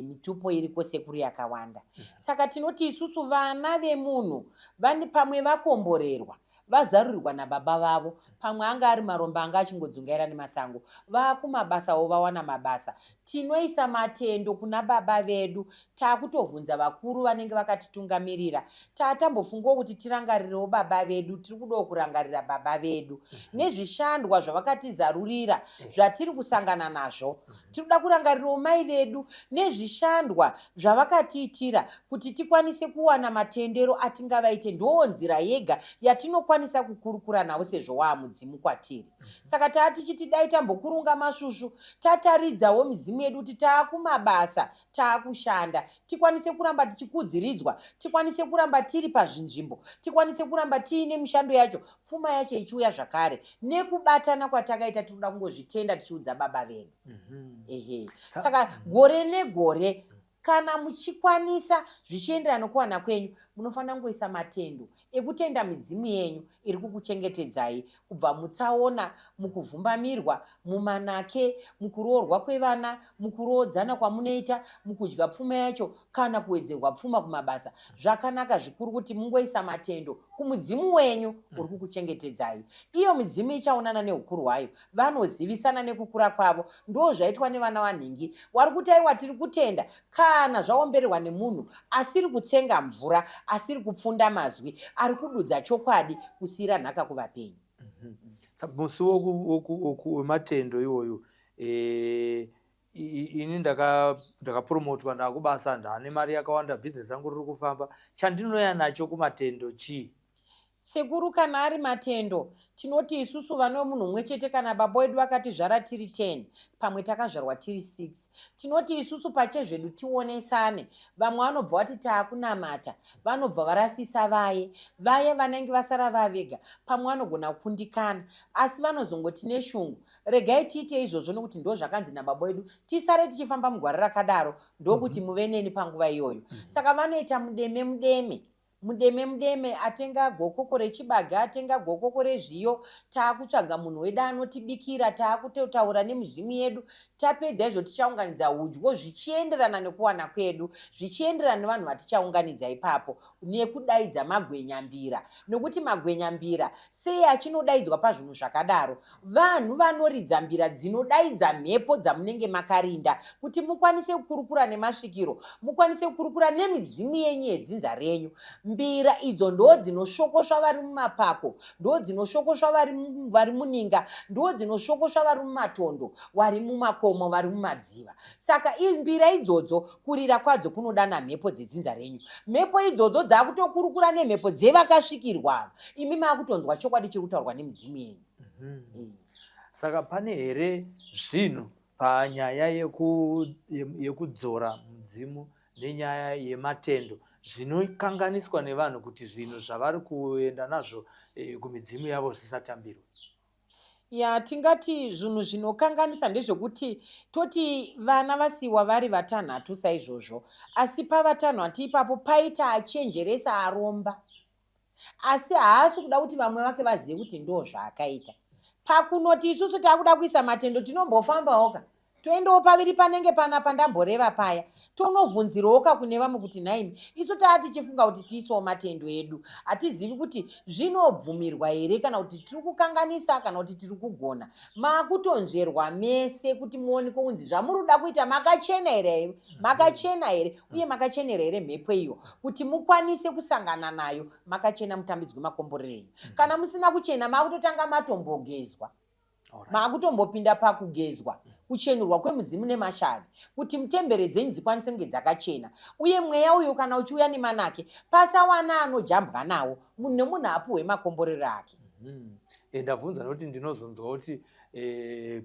Mitupo iriko sekuru yakawanda, saka tinoti isusu vana vemunhu vane pamwe vakomborerwa, vazarurirwa nababa vavo, pamwe anga ari maromba anga achingodzungaira nemasango, vakumabasawo, vawana mabasa, tinoisa matendo kuna baba vedu. Taakutovhunza vakuru vanenge vakatitungamirira, tatambofungawo kuti tirangarirewo baba vedu. Tiri kudawo kurangarira baba vedu nezvishandwa zvavakatizarurira zvatiri kusangana nazvo. Tiri kuda kurangarirawo mai vedu nezvishandwa zvavakatiitira kuti tikwanise kuwana matendero atingavaite. Ndo nzira yega yatinokwanisa kukurukura navo sezvo waamudzimu kwatiri. Saka taa tichiti dai tambokurunga masvusvu, tataridzawo midzimu yedu kuti taakumabasa, taakushanda, tikwanise kuramba tichikudziridzwa, tikwanise kuramba tiri pazvinzvimbo, tikwanise kuramba tiine mishando yacho, pfuma yacho ichiuya zvakare nekubatana kwatakaita. Tiri kuda kungozvitenda tichiudza baba vedu. Ehe, saka gore negore. Kana muchikwanisa zvichienderana nokuwana kwenyu, munofanira kungoisa matendo ekutenda midzimu yenyu iri kukuchengetedzai kubva mutsaona, mukuvhumbamirwa, mumanake, mukuroorwa kwevana, mukuroodzana kwamunoita, mukudya pfuma yacho kana kuwedzerwa pfuma kumabasa. Zvakanaka zvikuru kuti mungoisa matendo kumudzimu wenyu uri kukuchengetedzai. Iyo midzimu ichaonana neukuru hwayo. Vanozivisana nekukura kwavo. Ndozvaitwa nevana vanhingi. Wari kuti aiwa tiri kutenda kana zvaombererwa nemunhu asiri kutsenga mvura, asiri kupfunda mazwi, ari kududza chokwadi kusiira nhaka kuvapenyu. Musi wematendo iwoyu eh, ini ndakapromotwa ndakubasa ndane mari yakawanda bhizinesi rangu riri kufamba chandinouya nacho kumatendo chii? Sekuru kana ari matendo tinoti isusu vana vemunhu umwe chete kana baba wedu vakatizvara tiri 10 pamwe takazvarwa tiri 6 tinoti isusu pachezvedu tionesane vamwe vanobva vati taakunamata vanobva varasisa vaye vaye vanenge vasara vavega pamwe vanogona kukundikana asi vanozongoti neshungu regai tiite izvozvo nokuti ndozvakanzi nababa wedu tisare tichifamba mugwara rakadaro ndokuti muve neni panguva iyoyo saka vanoita mudeme mudeme Mudeme mudeme atenga gokoko rechibage atenga gokoko rezviyo taakutsvaga munhu wedu anotibikira taakutotaura nemidzimu yedu tapedza izvo tichaunganidza hudyo zvichienderana nekuwana kwedu zvichienderana nevanhu vatichaunganidza ipapo nekudaidza magwenyambira nokuti magwenyambira sei achinodaidzwa pazvinhu zvakadaro Vanhu vanoridza mbira dzinodaidza mhepo dzamunenge makarinda kuti mukwanise kukurukura nemasvikiro, mukwanise kukurukura nemidzimu yenyu yedzinza renyu. Mbira idzo ndo dzinosvokosva vari mumapako, ndo dzinosvokosva vari, vari muninga, ndo dzinosvokosva vari mumatondo, vari mumakomo, vari mumadziva. Saka mbira idzodzo kurira kwadzo kunodana mhepo dzedzinza renyu. Mhepo idzodzo dzakutokurukura nemhepo dzevakasvikirwa ava. Imi makutonzwa chokwadi chiri kutaurwa nemidzimu yenyu. Saka pane here zvinhu panyaya yekudzora mudzimu nenyaya yematendo zvinokanganiswa nevanhu kuti zvinhu zvavari kuenda nazvo kumidzimu yavo zvisatambirwe? Ya, tingati zvinhu zvinokanganisa ndezvekuti toti vana vasiiwa vari vatanhatu saizvozvo, asi pavatanhatu ipapo paita achenjeresa aromba. Asi haasi kuda kuti vamwe vake vazive kuti ndozvaakaita. Pakunoti isusu takuda kuisa matendo tinombofambawoka toendawo paviri panenge pana pandamboreva paya tonovhunzirawoka kune vamwe kuti nhaimi isu taa tichifunga kuti tiisewo matendo edu hatizivi kuti zvinobvumirwa here kana kuti tiri kukanganisa kana kuti tiri kugona makutonzverwa mese kuti muonekwe kunzi zvamuri kuda kuita makachena here makachena here uye makachenera here mhepo iyo kuti mukwanise kusangana nayo makachena mutambidzwe makomborero enyu kana musina kuchena makutotanga matombogezwa Maakutombopinda pakugezwa, kuchenurwa kwemudzimu nemashavi kuti mutembere dzenyu dzikwanise kunge dzakachena. Uye mweya uyu kana uchiuya nemanake, pasawana anojambwa nawo, munhu nemunhu apuhwe makomborero ake. Ndabvunza nekuti ndinozonzwa kuti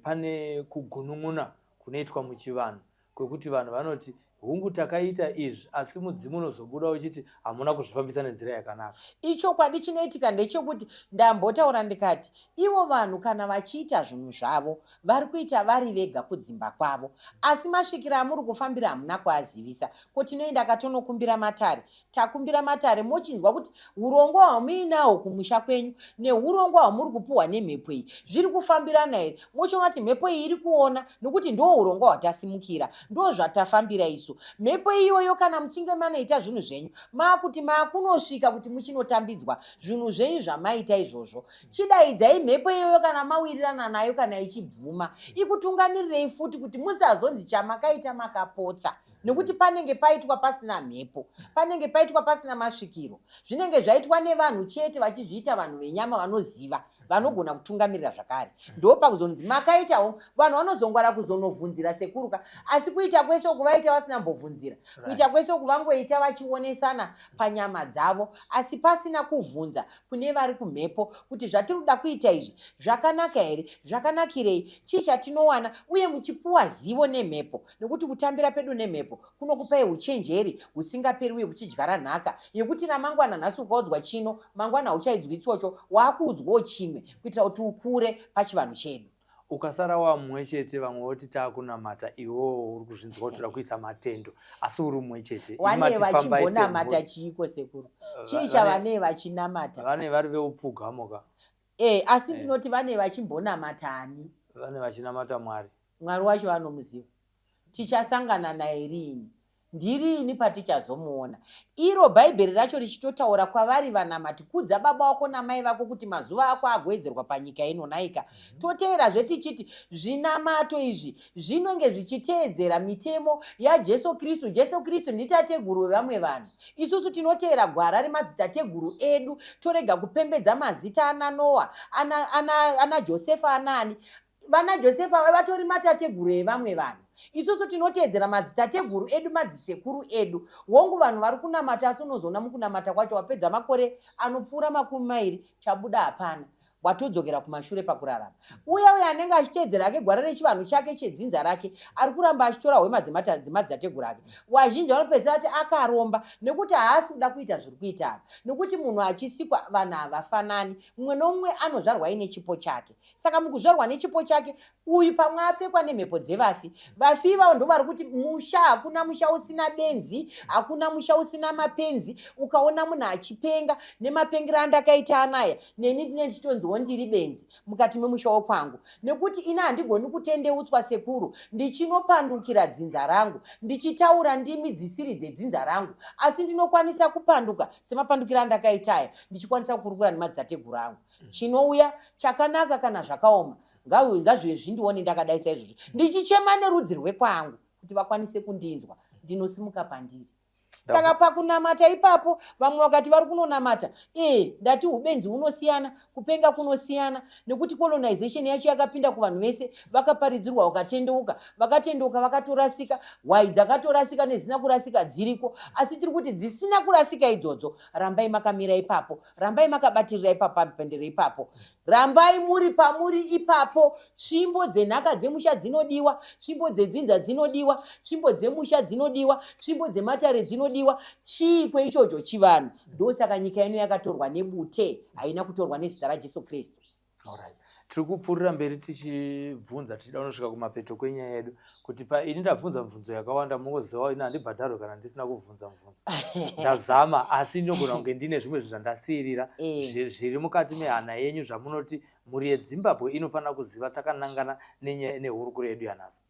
pane kugunun'una kunoitwa muchivanhu kwekuti vanhu vanoti hungu takaita izvi asi mudzimu unozobuda uchiti hamuna kuzvifambisa nenzira yakanaka. Ichokwadi chinoitika ndechekuti ndambotaura ndikati ivo vanhu kana vachiita zvinhu zvavo vari kuita vari vega kudzimba kwavo asi masvikiro amuri kufambira hamuna kuazivisa ko tinoenda ka tonokumbira matare Takumbira matare mochinzwa kuti hurongwa hwamuinahwo kumusha kwenyu nehurongwa hwamuri kupuhwa nemhepo iyi zviri kufambirana here? Mochiona kuti mhepo iyi iri kuona nokuti ndo hurongwa hwatasimukira, ndo zvatafambira isu. Mhepo iyoyo kana muchinge manoita zvinhu zvenyu makuti makunosvika kuti muchinotambidzwa zvinhu zvenyu zvamaita izvozvo, chidaidzai mhepo iyoyo kana mawirirana nayo kana ichibvuma ikutungamirirei futi kuti musazonzi chamakaita makapotsa. Nekuti panenge paitwa pasina mhepo, panenge paitwa pasina masvikiro, zvinenge zvaitwa nevanhu chete vachizviita vanhu venyama vanoziva, vanogona kutungamirira zvakare. Ndopakuzonzi makaitawo, vanhu vanozongwara kuzonovhunzira sekuru ka, asi kuita kwese uku vaita vasina mbovhunzira, kuita kwese uku vangoita vachionesana panyama dzavo, asi pasina kuvhunza kune vari kumhepo kuti zvatiri kuda kuita izvi zvakanaka here, zvakanakirei, chii chatinowana, uye muchipuwa zivo nemhepo. Nekuti kutambira pedu nemhepo kunokupai uchenjeri husingaperi uye kuchidyara nhaka yekuti ramangwana nhasi ukaudzwa chino, mangwana hauchaidzwi ichocho, waakuudzwawo chimwe kuitira kuti ukure pachivanhu chedu. Ukasara wamumwe chete, vamwe voti taakunamata, iwewo uri kuzvinzwa kuti uda kuisa matendo, asi uri mumwe chete. Wane vachimbonamata chiiko sekuru? Chii chavanee vachinamata? Vane vari veupfugamo ka. E, asi eh. ndinoti vane vachimbonamata ani? Vane vachinamata Mwari. Mwari wacho vanomuziva. Tichasangana naye riini? Ndiriini patichazomuona? Iro Bhaibheri racho richitotaura kwavari vanamati, kudza baba wako namai vako kuti mazuva ako agoedzerwa panyika ino. Nhaika? Toteerazve tichiti zvinamato izvi zvinenge zvichiteedzera mitemo yaJesu Kristu. Jesu Kristu nditateguru wevamwe vanhu. Isusu tinoteera gwara remadzitateguru edu torega kupembedza mazita ana Noa, ana, ana, ana Josefa anaani. Vana Josefa vatori matateguru evamwe vanhu. Isusu tinoteedzera madzitateguru edu, madzisekuru edu. Hongu vanhu vari kunamata asi unozoona mukunamata kwacho wapedza makore anopfuura 20 chabuda hapana. Watodzokera kumashure pakurarama. Uya uya anenge achiteedzera hake gwara rechivanhu chake chedzinza rake ari kuramba achitora hwema dzemadzitateguru ake. Wazhinji vanopedzisira vati akaromba nekuti haasi kuda kuita zviri kuita apa. Nekuti munhu achisikwa vanhu havafanani. Mumwe nomumwe anozvarwa aine chipo chake. Saka mukuzvarwa nechipo chake uyu pamwe apfekwa nemhepo dzevafi. Vafi ivavo ndovari kuti musha, hakuna musha usina benzi, hakuna musha usina mapenzi. Ukaona munhu achipenga nemapengero andakaita anaya, neni ndine ndichitonziwo ndiri benzi mukati memusha wekwangu, nekuti ini handigoni kutendeutswa sekuru ndichinopandukira dzinza rangu, ndichitaura ndimi dzisiri dzedzinza rangu, asi ndinokwanisa kupanduka semapandukiro andakaita aya, ndichikwanisa kukurukura nemadzitateguru angu. Chinouya chakanaka kana zvakaoma ngazvive zvindione ndakadai saizvozvo, ndichichema nerudzi rwekwangu kuti vakwanise kundinzwa, ndinosimuka pandiri. Saka pakunamata ipapo vamwe vakati vari kunonamata, ee, ndati ubenzi hunosiyana, kupenga kunosiyana, nekuti colonization yacho yakapinda kuvanhu vese, vakaparidzirwa vakatendeuka, vakatendeuka vakatorasika, hwai dzakatorasika nezina kurasika dziriko, asi tiri kuti dzisina kurasika idzodzo rambai makamira ipapo, rambai makabatirira ipapo pamupendero ipapo, rambai muri pamuri ipapo. Tsvimbo dzenhaka dzemusha dzinodiwa, tsvimbo dzedzinza dzinodiwa, tsvimbo dzemusha dzinodiwa, tsvimbo dzematare dzinodiwa. Chii kweichocho? Chivanhu. Ndosaka nyika ino yakatorwa nebute, haina kutorwa nezita raJesu Kristu. Alright. Tiri kupfuurira mberi tichibvunza tichida kunosvika kumapeto kwenyaya yedu kuti pa ini ndabvunza mibvunzo yakawanda, mungozivawo ini handibhadharwe kana ndisina kubvunza mubvunzo. Ndazama, asi ndinogona kunge ndine zvimwe zvinhu zvandasiirira zviri mukati mehana yenyu zvamunoti mhuri yeZimbabwe inofanira kuziva takanangana nenyaya nehurukuro yedu yanhasi.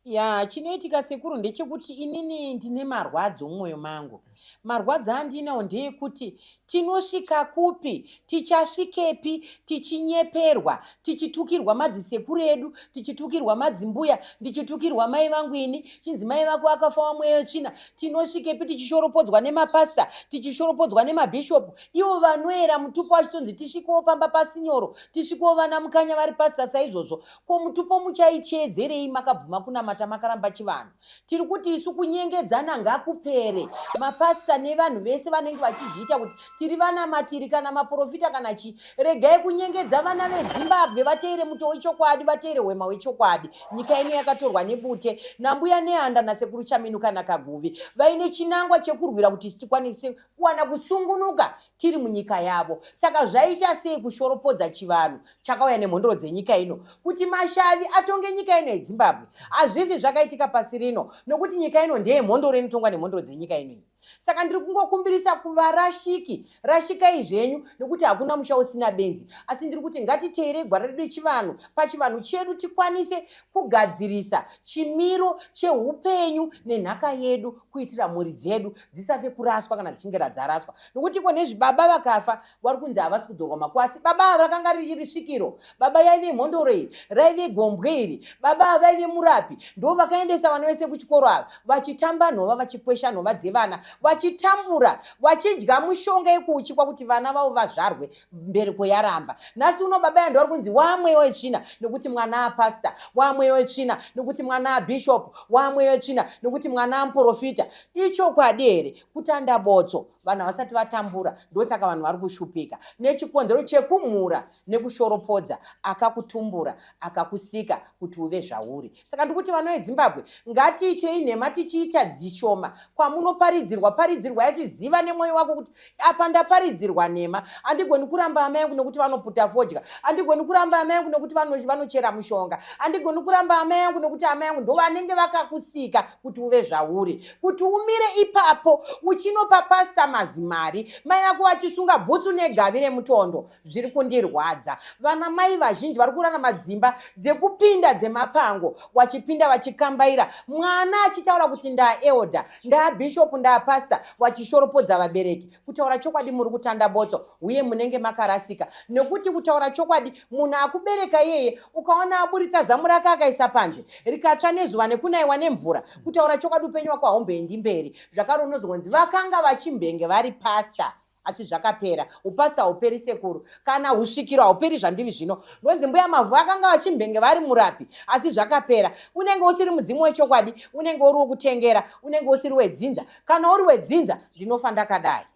Ya, chinoitika sekuru ndechekuti inini ndine marwadzo mumwoyo mangu. Marwadzo andinawo ndeyekuti tinosvika kupi, tichasvikepi tichinyeperwa, tichitukirwa madzisekuru edu, tichitukirwa madzimbuya, ndichitukirwa mai vangu ini, chinzi mai vako akafa wamweya wetsvina. Tinosvikepi tichishoropodzwa nemapastor, tichishoropodzwa nemabhishopu, ivo vanoera mutupo vachitonzi tisvikewo pamba pasinyoro, tisvikewo vana mukanya vari pastor saizvozvo. Ko mutupo muchaicheedzerei makabvuma kunamata makaramba chivanhu? Tiri kuti isu kunyengedzana ngakupere. Mapastor nevanhu vese vanenge vachizviita kuti tiri vanamatiri kana maporofita kana chii, regai kunyengedza vana veZimbabwe, vateere muto wechokwadi, vateere hwema hwechokwadi. Nyika ino yakatorwa nebute nambuya Nehanda nasekuru Chaminuka naKaguvi vaine chinangwa chekurwira kuti isu tikwanise kuwana kusungunuka tiri munyika yavo. Saka zvaita sei kushoropodza chivanhu chakauya nemhondoro dzenyika ino kuti mashavi atonge nyika ino yeZimbabwe? Hazvifi zvakaitika pasi rino nokuti nyika ino ndeyemhondoro inotongwa nemhondoro dzenyika ino iyi. Saka ndiri kungokumbirisa kuvarashiki, rashikai zvenyu nokuti hakuna musha usina benzi. Asi ndiri kuti ngatiteerei gwara redu rechivanhu, pachivanhu chedu tikwanise kugadzirisa chimiro cheupenyu nenhaka yedu kuitira mhuri dzedu dzisafe kuraswa kana dzichinge radzaraswa. Nokuti iko nezvi baba vakafa vari kunzi havasi kudzorwa makuva, asi baba ava rakanga riri svikiro, baba yaive mhondoro iri, raive gombwe iri, baba ava vaive murapi, ndo vakaendesa vana vese kuchikoro ava, vachitamba nhova, vachikwesha nhova dzevana, vachitambura, vachidya mushonga yekuuchikwa kuti vana vavo vazvarwe, mbereko yaramba. Nhasi uno baba yando vari kunzi wamweya wetsvina nekuti mwana apastor, wamweya wetsvina nekuti mwana abishop, wamweya wetsvina nekuti mwana amuprofita. Ichokwadi here? Kutanda botso. Vanhu havasati vatambura, ndosaka vanhu vari kushupika nechikonzero chekumhura nekushoropodza akakutumbura, akakusika kuti uve zvauri. Saka ndikuti vana veZimbabwe, ngatiitei nhema tichiita dzishoma. Kwamunoparidzirwa, paridzirwa, asi ziva nemwoyo wako kuti apa ndaparidzirwa nhema. Handigoni kuramba amai yangu nekuti vanoputa fodya, handigoni kuramba amai yangu nekuti vanochera mushonga, handigoni kuramba amai yangu nekuti amai yangu ndo vanenge vakakusika kuti uve zvauri. Kuti umire ipapo uchinopa pasta mazimari, mai vako vachisunga bhutsu negavi remutondo, zviri kundirwadza. Vana mai vazhinji vari kurarama dzimba dzekupinda dzemapango, wachipinda vachikambaira, mwana achitaura kuti ndaaelder, ndaabishop, ndaapastor, wachishoropodza vabereki. Kutaura chokwadi muri kutanda botso uye munenge makarasika, nekuti kutaura chokwadi munhu akubereka iyeye ukaona aburitsa zamu rake akaisa panze rikatsva nezuva nekunaiwa nemvura, kutaura chokwadi upenyu wako haumboendi mberi. Zvakare unozonzi vakanga vachimbenge vari pastor, asi zvakapera. Upastor hauperi sekuru, kana husvikiro hauperi. Zvandiri zvino ndonzi Mbuya Mavhu akanga vachimbenge vari murapi, asi zvakapera. Unenge usiri mudzimu wechokwadi, unenge uri wokutengera, unenge usiri wedzinza. Kana uri wedzinza, ndinofa ndakadai.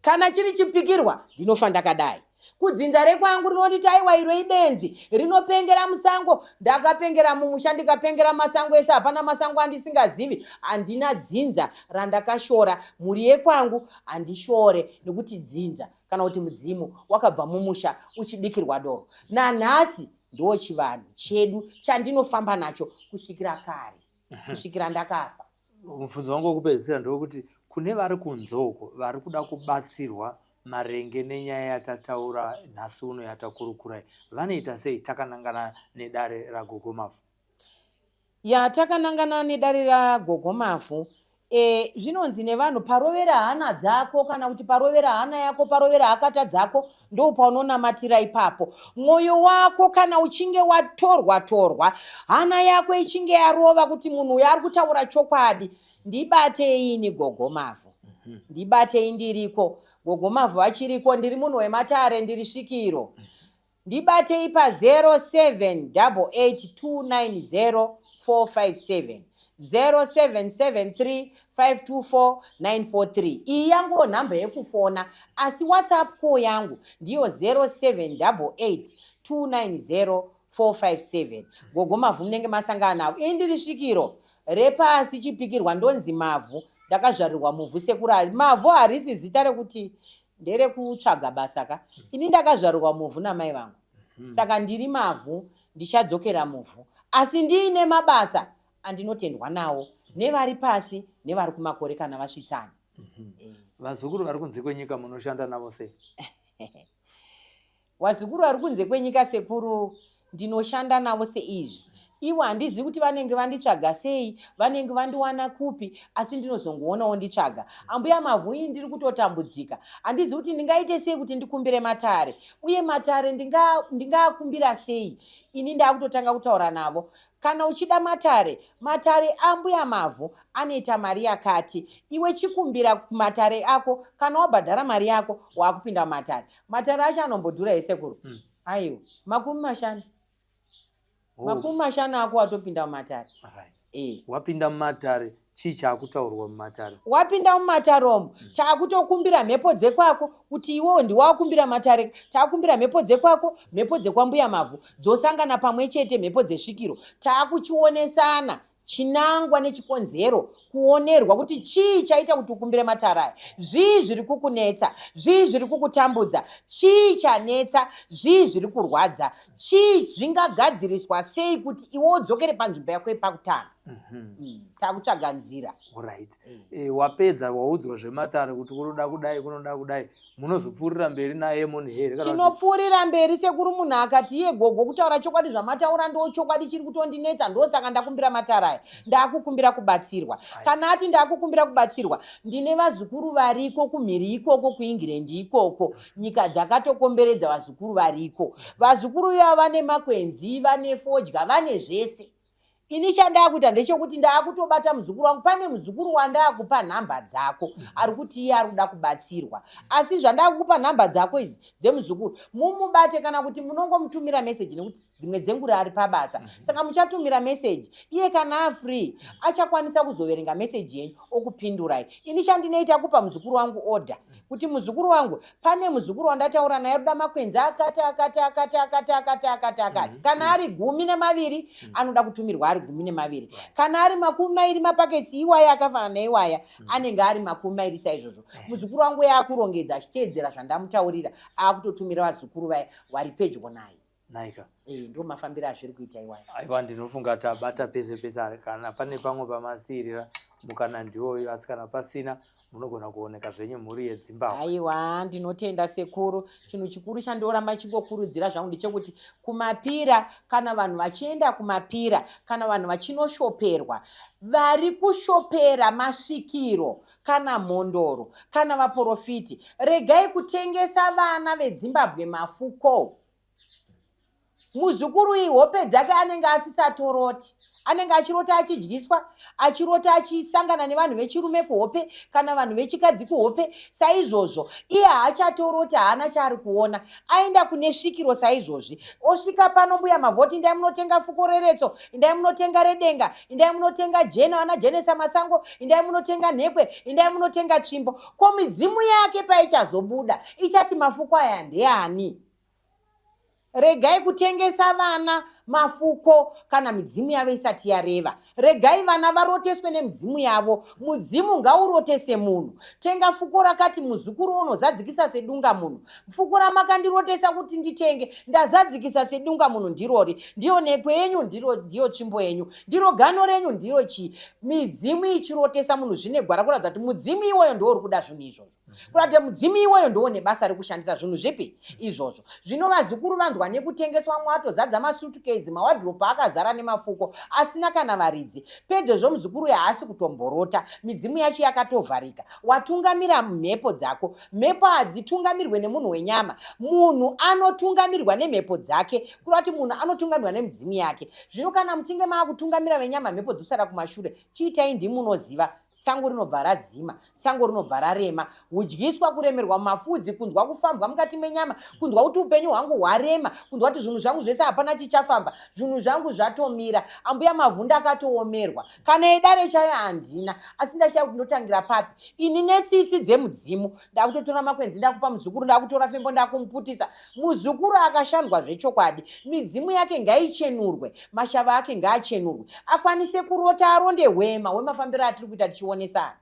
Kana chiri chipikirwa, ndinofa ndakadai. Kudzinza rekwangu rinoti taiwa iro ibenzi rinopengera musango. Ndakapengera mumusha, ndikapengera masango ese, hapana masango andisingazivi. Handina dzinza randakashora. Mhuri yekwangu handishore, nekuti dzinza kana kuti mudzimu wakabva mumusha uchibikirwa doro. Nanhasi ndo chivanhu chedu chandinofamba nacho kusvikira kare, kusvikira ndakafa. Mubvunzo wangu wekupedzisira ndewekuti kune vari kunze uko vari kuda kubatsirwa maringe nenyaya yatataura nhasi uno, yatakurukurai, vanoita sei takanangana nedare raGogo Mavhu? Ya, takanangana nedare raGogo Mavhu. Zvinonzi nevanhu, parovera hana dzako kana kuti parovera hana yako, parovera hakata dzako, ndo paunonamatira ipapo. Mwoyo wako kana uchinge watorwa torwa, hana yako ichinge yarova kuti munhu uyu ari kutaura chokwadi, ndibatei ini Gogo Mavhu. Ndibatei, ndiriko. Gogo Mavhu achiriko, ndiri munhu wematare, ndiri svikiro. Ndibatei pa 0788290457, 0773524943. Iyi yanguwo nhamba yekufona, asi WhatsApp call yangu ndiyo 0788290457. Gogo Mavhu munenge masangana navo. Ini ndiri svikiro repasi chipikirwa, ndonzi Mavhu. Ndakazvarirwa muvhu sekura. Mavhu harisi zita rekuti nderekutsvaga basa ka. Ini ndakazvarirwa muvhu namai vangu, saka ndiri mavhu, ndichadzokera muvhu, asi ndiine mabasa andinotendwa nawo nevari pasi nevari kumakore kana vasvitsana. Vazukuru vari kunze kwenyika munoshanda navo sei? Vazukuru vari kunze kwenyika sekuru, ndinoshanda navo seizvi. Ivo handizivi kuti vanenge vanditsvaga sei, vanenge vandiwana kupi, asi ndinozongoonawo nditsvaga. Ambuya Mavhu, ini ndiri kutotambudzika, handizivi kuti ndingaite sei kuti ndikumbire matare, uye matare ndingaakumbira sei? Ini ndaakutotanga kutaura navo. Kana uchida matare, matare aMbuya Mavhu anoita mari yakati. Iwe chikumbira matare ako, kana wabhadhara mari yako waakupinda mumatare. Matare acho anombodhura here sekuru? Aiwa, 50. 50 ako watopinda mumatare. Wapinda mumatare, chii chaakutaurwa mumatare? Wapinda mumatare omo, taakutokumbira mhepo dzekwako kuti iwewo ndiwakumbira matare. Taakumbira mhepo dzekwako, mhepo dzekwaMbuya Mavhu dzosangana pamwe chete, mhepo dzesvikiro. Taakuchionesana chinangwa nechikonzero, kuonerwa kuti chii chaita kuti ukumbire matare aya, zvii zviri kukunetsa, zvii zviri kukutambudza, chii chanetsa, zvii zviri kurwadza, chii zvingagadziriswa sei kuti iwe udzokere panzvimbo yako yepakutanga. Takutsvaga nzira. Right. Wapedza, waudzwa zvematare kuti kunoda kudai, kunoda kudai, munozopfuurira mberi naye munhu here? Tinopfuurira mberi sekuru. Munhu akati iye, "Gogo, kutaura chokwadi zvamataura ndo chokwadi chiri kutondinetsa, ndosaka ndakumbira matare aya, ndaakukumbira kubatsirwa." Kana ati ndaakukumbira kubatsirwa, ndine vazukuru variko kumhiri ikoko, kuEngland ikoko, nyika dzakatokomberedza, vazukuru variko. Vazukuru ivava vane makwenzi, vane fodya, vane zvese. Ini chandakuita ndechekuti ndaakutobata muzukuru wangu. Pane muzukuru wandaakupa nhamba dzako ari kuti iye ari kuda kubatsirwa, asi zvandakupa nhamba dzako idzi dzemuzukuru, mumubate kana kuti munongomutumira meseji, nekuti dzimwe dzenguri ari pabasa. Saka muchatumira meseji, iye kana afree achakwanisa kuzoverenga meseji yenyu okupindurai. Ini chandinoita kupa muzukuru wangu order kuti muzukuru wangu, pane muzukuru wandataura naye ruda makwenzi akati akati akati akati akati akati akati. Kana ari 12, anoda kutumirwa ari 12. Kana ari 20 mapaketsi iwaya akafanana neiwaya, anenge ari 20 saizvozvo. Muzukuru wangu yaakurongedza achiteedzera zvandamutaurira, akutotumira vazukuru vaya vari pedyo naye. Naika. Ndo mafambiro azviri kuita iwaya. Aiwa, ndinofunga tabata pese pese. Kana pane pamwe pamasiyirira, mukana ndiwoyo, asi kana pasina, munogona kuoneka zvenyu, mhuri yeDzimbabwe. Aiwa, ndinotenda sekuru. Chinhu chikuru chandoramba chingokurudzira zvangu ndechekuti kumapira, kana vanhu vachienda kumapira, kana vanhu vachinoshoperwa, vari kushopera masvikiro kana mhondoro kana vaprofiti, regai kutengesa vana veDzimbabwe mafuko. Muzukuru iyi hope dzake anenge asisatoroti, anenge achirota achidyiswa, achirota achisangana nevanhu vechirume kuhope kana vanhu vechikadzi kuhope. Saizvozvo iye haachatoroti, haana chaari kuona. Aenda kune svikiro saizvozvi, osvika pano, mbuya Mavhoti, indai munotenga fuko reretso, indai munotenga redenga, indai munotenga jena, vana jenesa masango, indai munotenga nhekwe, indai munotenga tsvimbo. Ko midzimu yake paichazobuda ichati mafuko aya ndeani? Regai kutengesa vana mafuko kana midzimu yavo isati yareva. Regai vana varoteswe nemidzimu yavo. Mudzimu ngaurotese munhu. Tenga fuko rakati, muzukuru unozadzikisa sedunga munhu. Fuko ramakandirotesa kuti nditenge, ndazadzikisa sedunga munhu, ndirori. Ndiyo nekwe yenyu, ndiro, ndiyo tsvimbo yenyu, ndiro gano renyu, ndiro chii. Midzimu ichirotesa munhu zvine gwara, kuratidza kuti mudzimu iwoyo ndiwo uri kuda zvinhu izvozvo, kuratidza mudzimu iwoyo ndiwo nebasa rekushandisa zvinhu zvipi izvozvo. Zvino vazukuru vanzwa nekutengeswa, mwatozadza masutukezi, mawadhiropu akazara nemafuko asina kana varidzi. Pedzezvo muzukuru uyu haasi kutomborota, midzimu yacho yakatovharika. Watungamira mhepo dzako. Mhepo hadzitungamirwe nemunhu wenyama. Munhu anotungamirwa nemhepo dzake, kureva kuti munhu anotungamirwa nemidzimu yake. Zvino kana muchinge maakutungamira venyama, mhepo dzosara kumashure. Chiitai ndimunoziva. Sango rinobva radzima, sango rinobva rarema, hudyiswa, kuremerwa mumafudzi, kunzwa kufambwa mukati menyama, kunzwa kuti upenyu hwangu hwarema, kunzwa kuti zvinhu zvangu zvese hapana chichafamba, zvinhu zvangu zvatomira. Ambuya Mavhunda akatoomerwa, kana edare chayo handina, asi ndashaya kuti ndotangira papi. Ini netsitsi dzemudzimu ndakutotora makwenzi, ndakupa muzukuru, ndakutora fembo, ndakumuputisa. Muzukuru akashandwa zvechokwadi, midzimu yake ngaichenurwe, mashava ake ngaachenurwe, akwanise kurota, aronde hwema hwemafambiro atiri kuita tichionesana.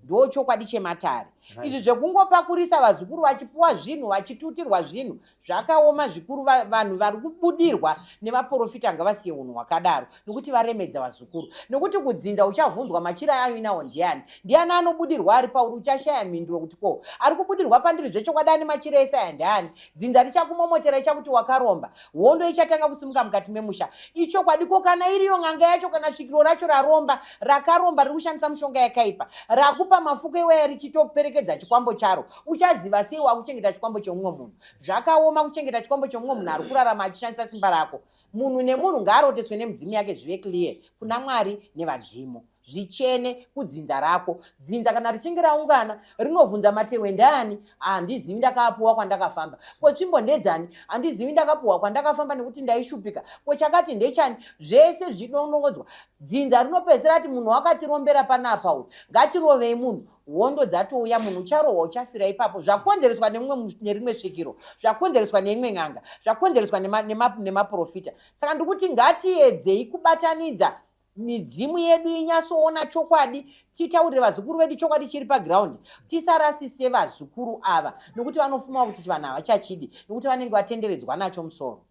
Ndo chokwadi chematare izvi. Zvekungopakurisa vazukuru vachipuwa zvinhu, vachitutirwa zvinhu, zvakaoma zvikuru. Vanhu vari kubudirwa nevaprofita ngavasiye unhu hwakadaro, nekuti varemedza vazukuru, nekuti kudzinza uchavhunzwa machira ainawo ndiani, ndiani anobudirwa ari pauri. Uchashaya mhinduro kuti ko ari kubudirwa pandiri zvechokwadi ane machira ese aya ndiani? Dzinza richakumomotera, ichakuti wakaromba. Hondo ichatanga kusimuka mukati memusha. Ichokwadi. Ko kana iriyo n'anga yacho kana svikiro racho raromba, rakaromba, riri kushandisa mushonga yakaipa, rakupa mafuko iwaya richitoperekedza chikwambo charo, uchaziva sei wakuchengeta chikwambo chemumwe munhu? Zvakaoma kuchengeta chikwambo chemumwe munhu ari kurarama achishandisa simba rako. Munhu nemunhu ngaaroteswe nemidzimu yake, zvive clear kuna Mwari nevadzimu, zvichene kudzinza rako. Dzinza kana richinge raungana rinovhunza, matehwe ndaani? Handizivi, ndakaapuwa kwandakafamba. Ko tsvimbo ndedzani? Handizivi, ndakapuwa kwandakafamba nekuti ndaishupika. Ko chakati ndechani? Zvese zvichidonongodzwa. Dzinza rinopedzisira ati munhu wakatirombera panapa uyu, ngatirovei munhu. Hondo dzatouya, munhu ucharohwa, uchafira ipapo. Zvakonzereswa nerimwe svikiro, zvakonzereswa neimwe n'anga, zvakonzereswa nemaprofita. Saka ndiri kuti ngatiedzei kubatanidza midzimu yedu inyatsoona chokwadi, titaurire vazukuru vedu chokwadi chiri pagiraundi. Tisarasise vazukuru ava, nokuti vanofuma kuti chivanhu havachachidi, nokuti vanenge vatenderedzwa nacho musoro.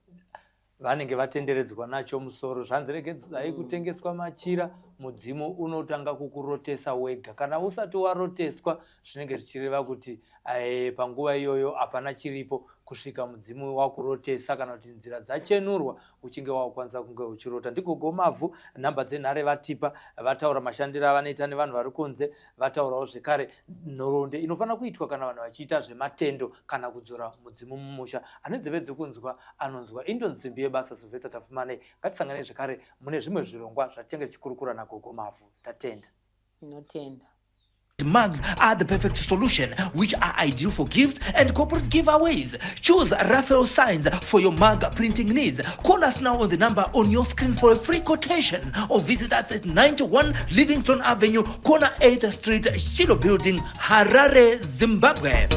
Vanenge vatenderedzwa nacho musoro. Zvanzi regedzai kutengeswa machira. Mudzimu unotanga kukurotesa wega. Kana usati waroteswa, zvinenge zvichireva kuti panguva iyoyo hapana chiripo kusvika mudzimu wakurotesa kana kuti nzira dzachenurwa, uchinge wakukwanisa kunge uchirota. Ndigogo Mavhu, nhamba dzenhare vatipa, vataura mashandiro avanoita nevanhu vari kunze, vataurawo zvekare nhoroondo inofanira kuitwa kana vanhu vachiita zvematendo kana kudzora mudzimu mumusha. Ane nzeve dzekunzwa anonzwa. Indonzi Simbi Yebasa, Sylvester Tapfumanei. Ngatisanganei zvekare mune zvimwe zvirongwa zvatichange tichikurukura naGogo Mavhu. Tatenda. Tinotenda. Mugs are the perfect solution, which are ideal for gifts and corporate giveaways. Choose Raphael Signs for your mug printing needs. Call us now on the number on your screen for a free quotation or visit us at 91 Livingstone Avenue, corner 8th Street, Shiloh Building, Harare, Zimbabwe.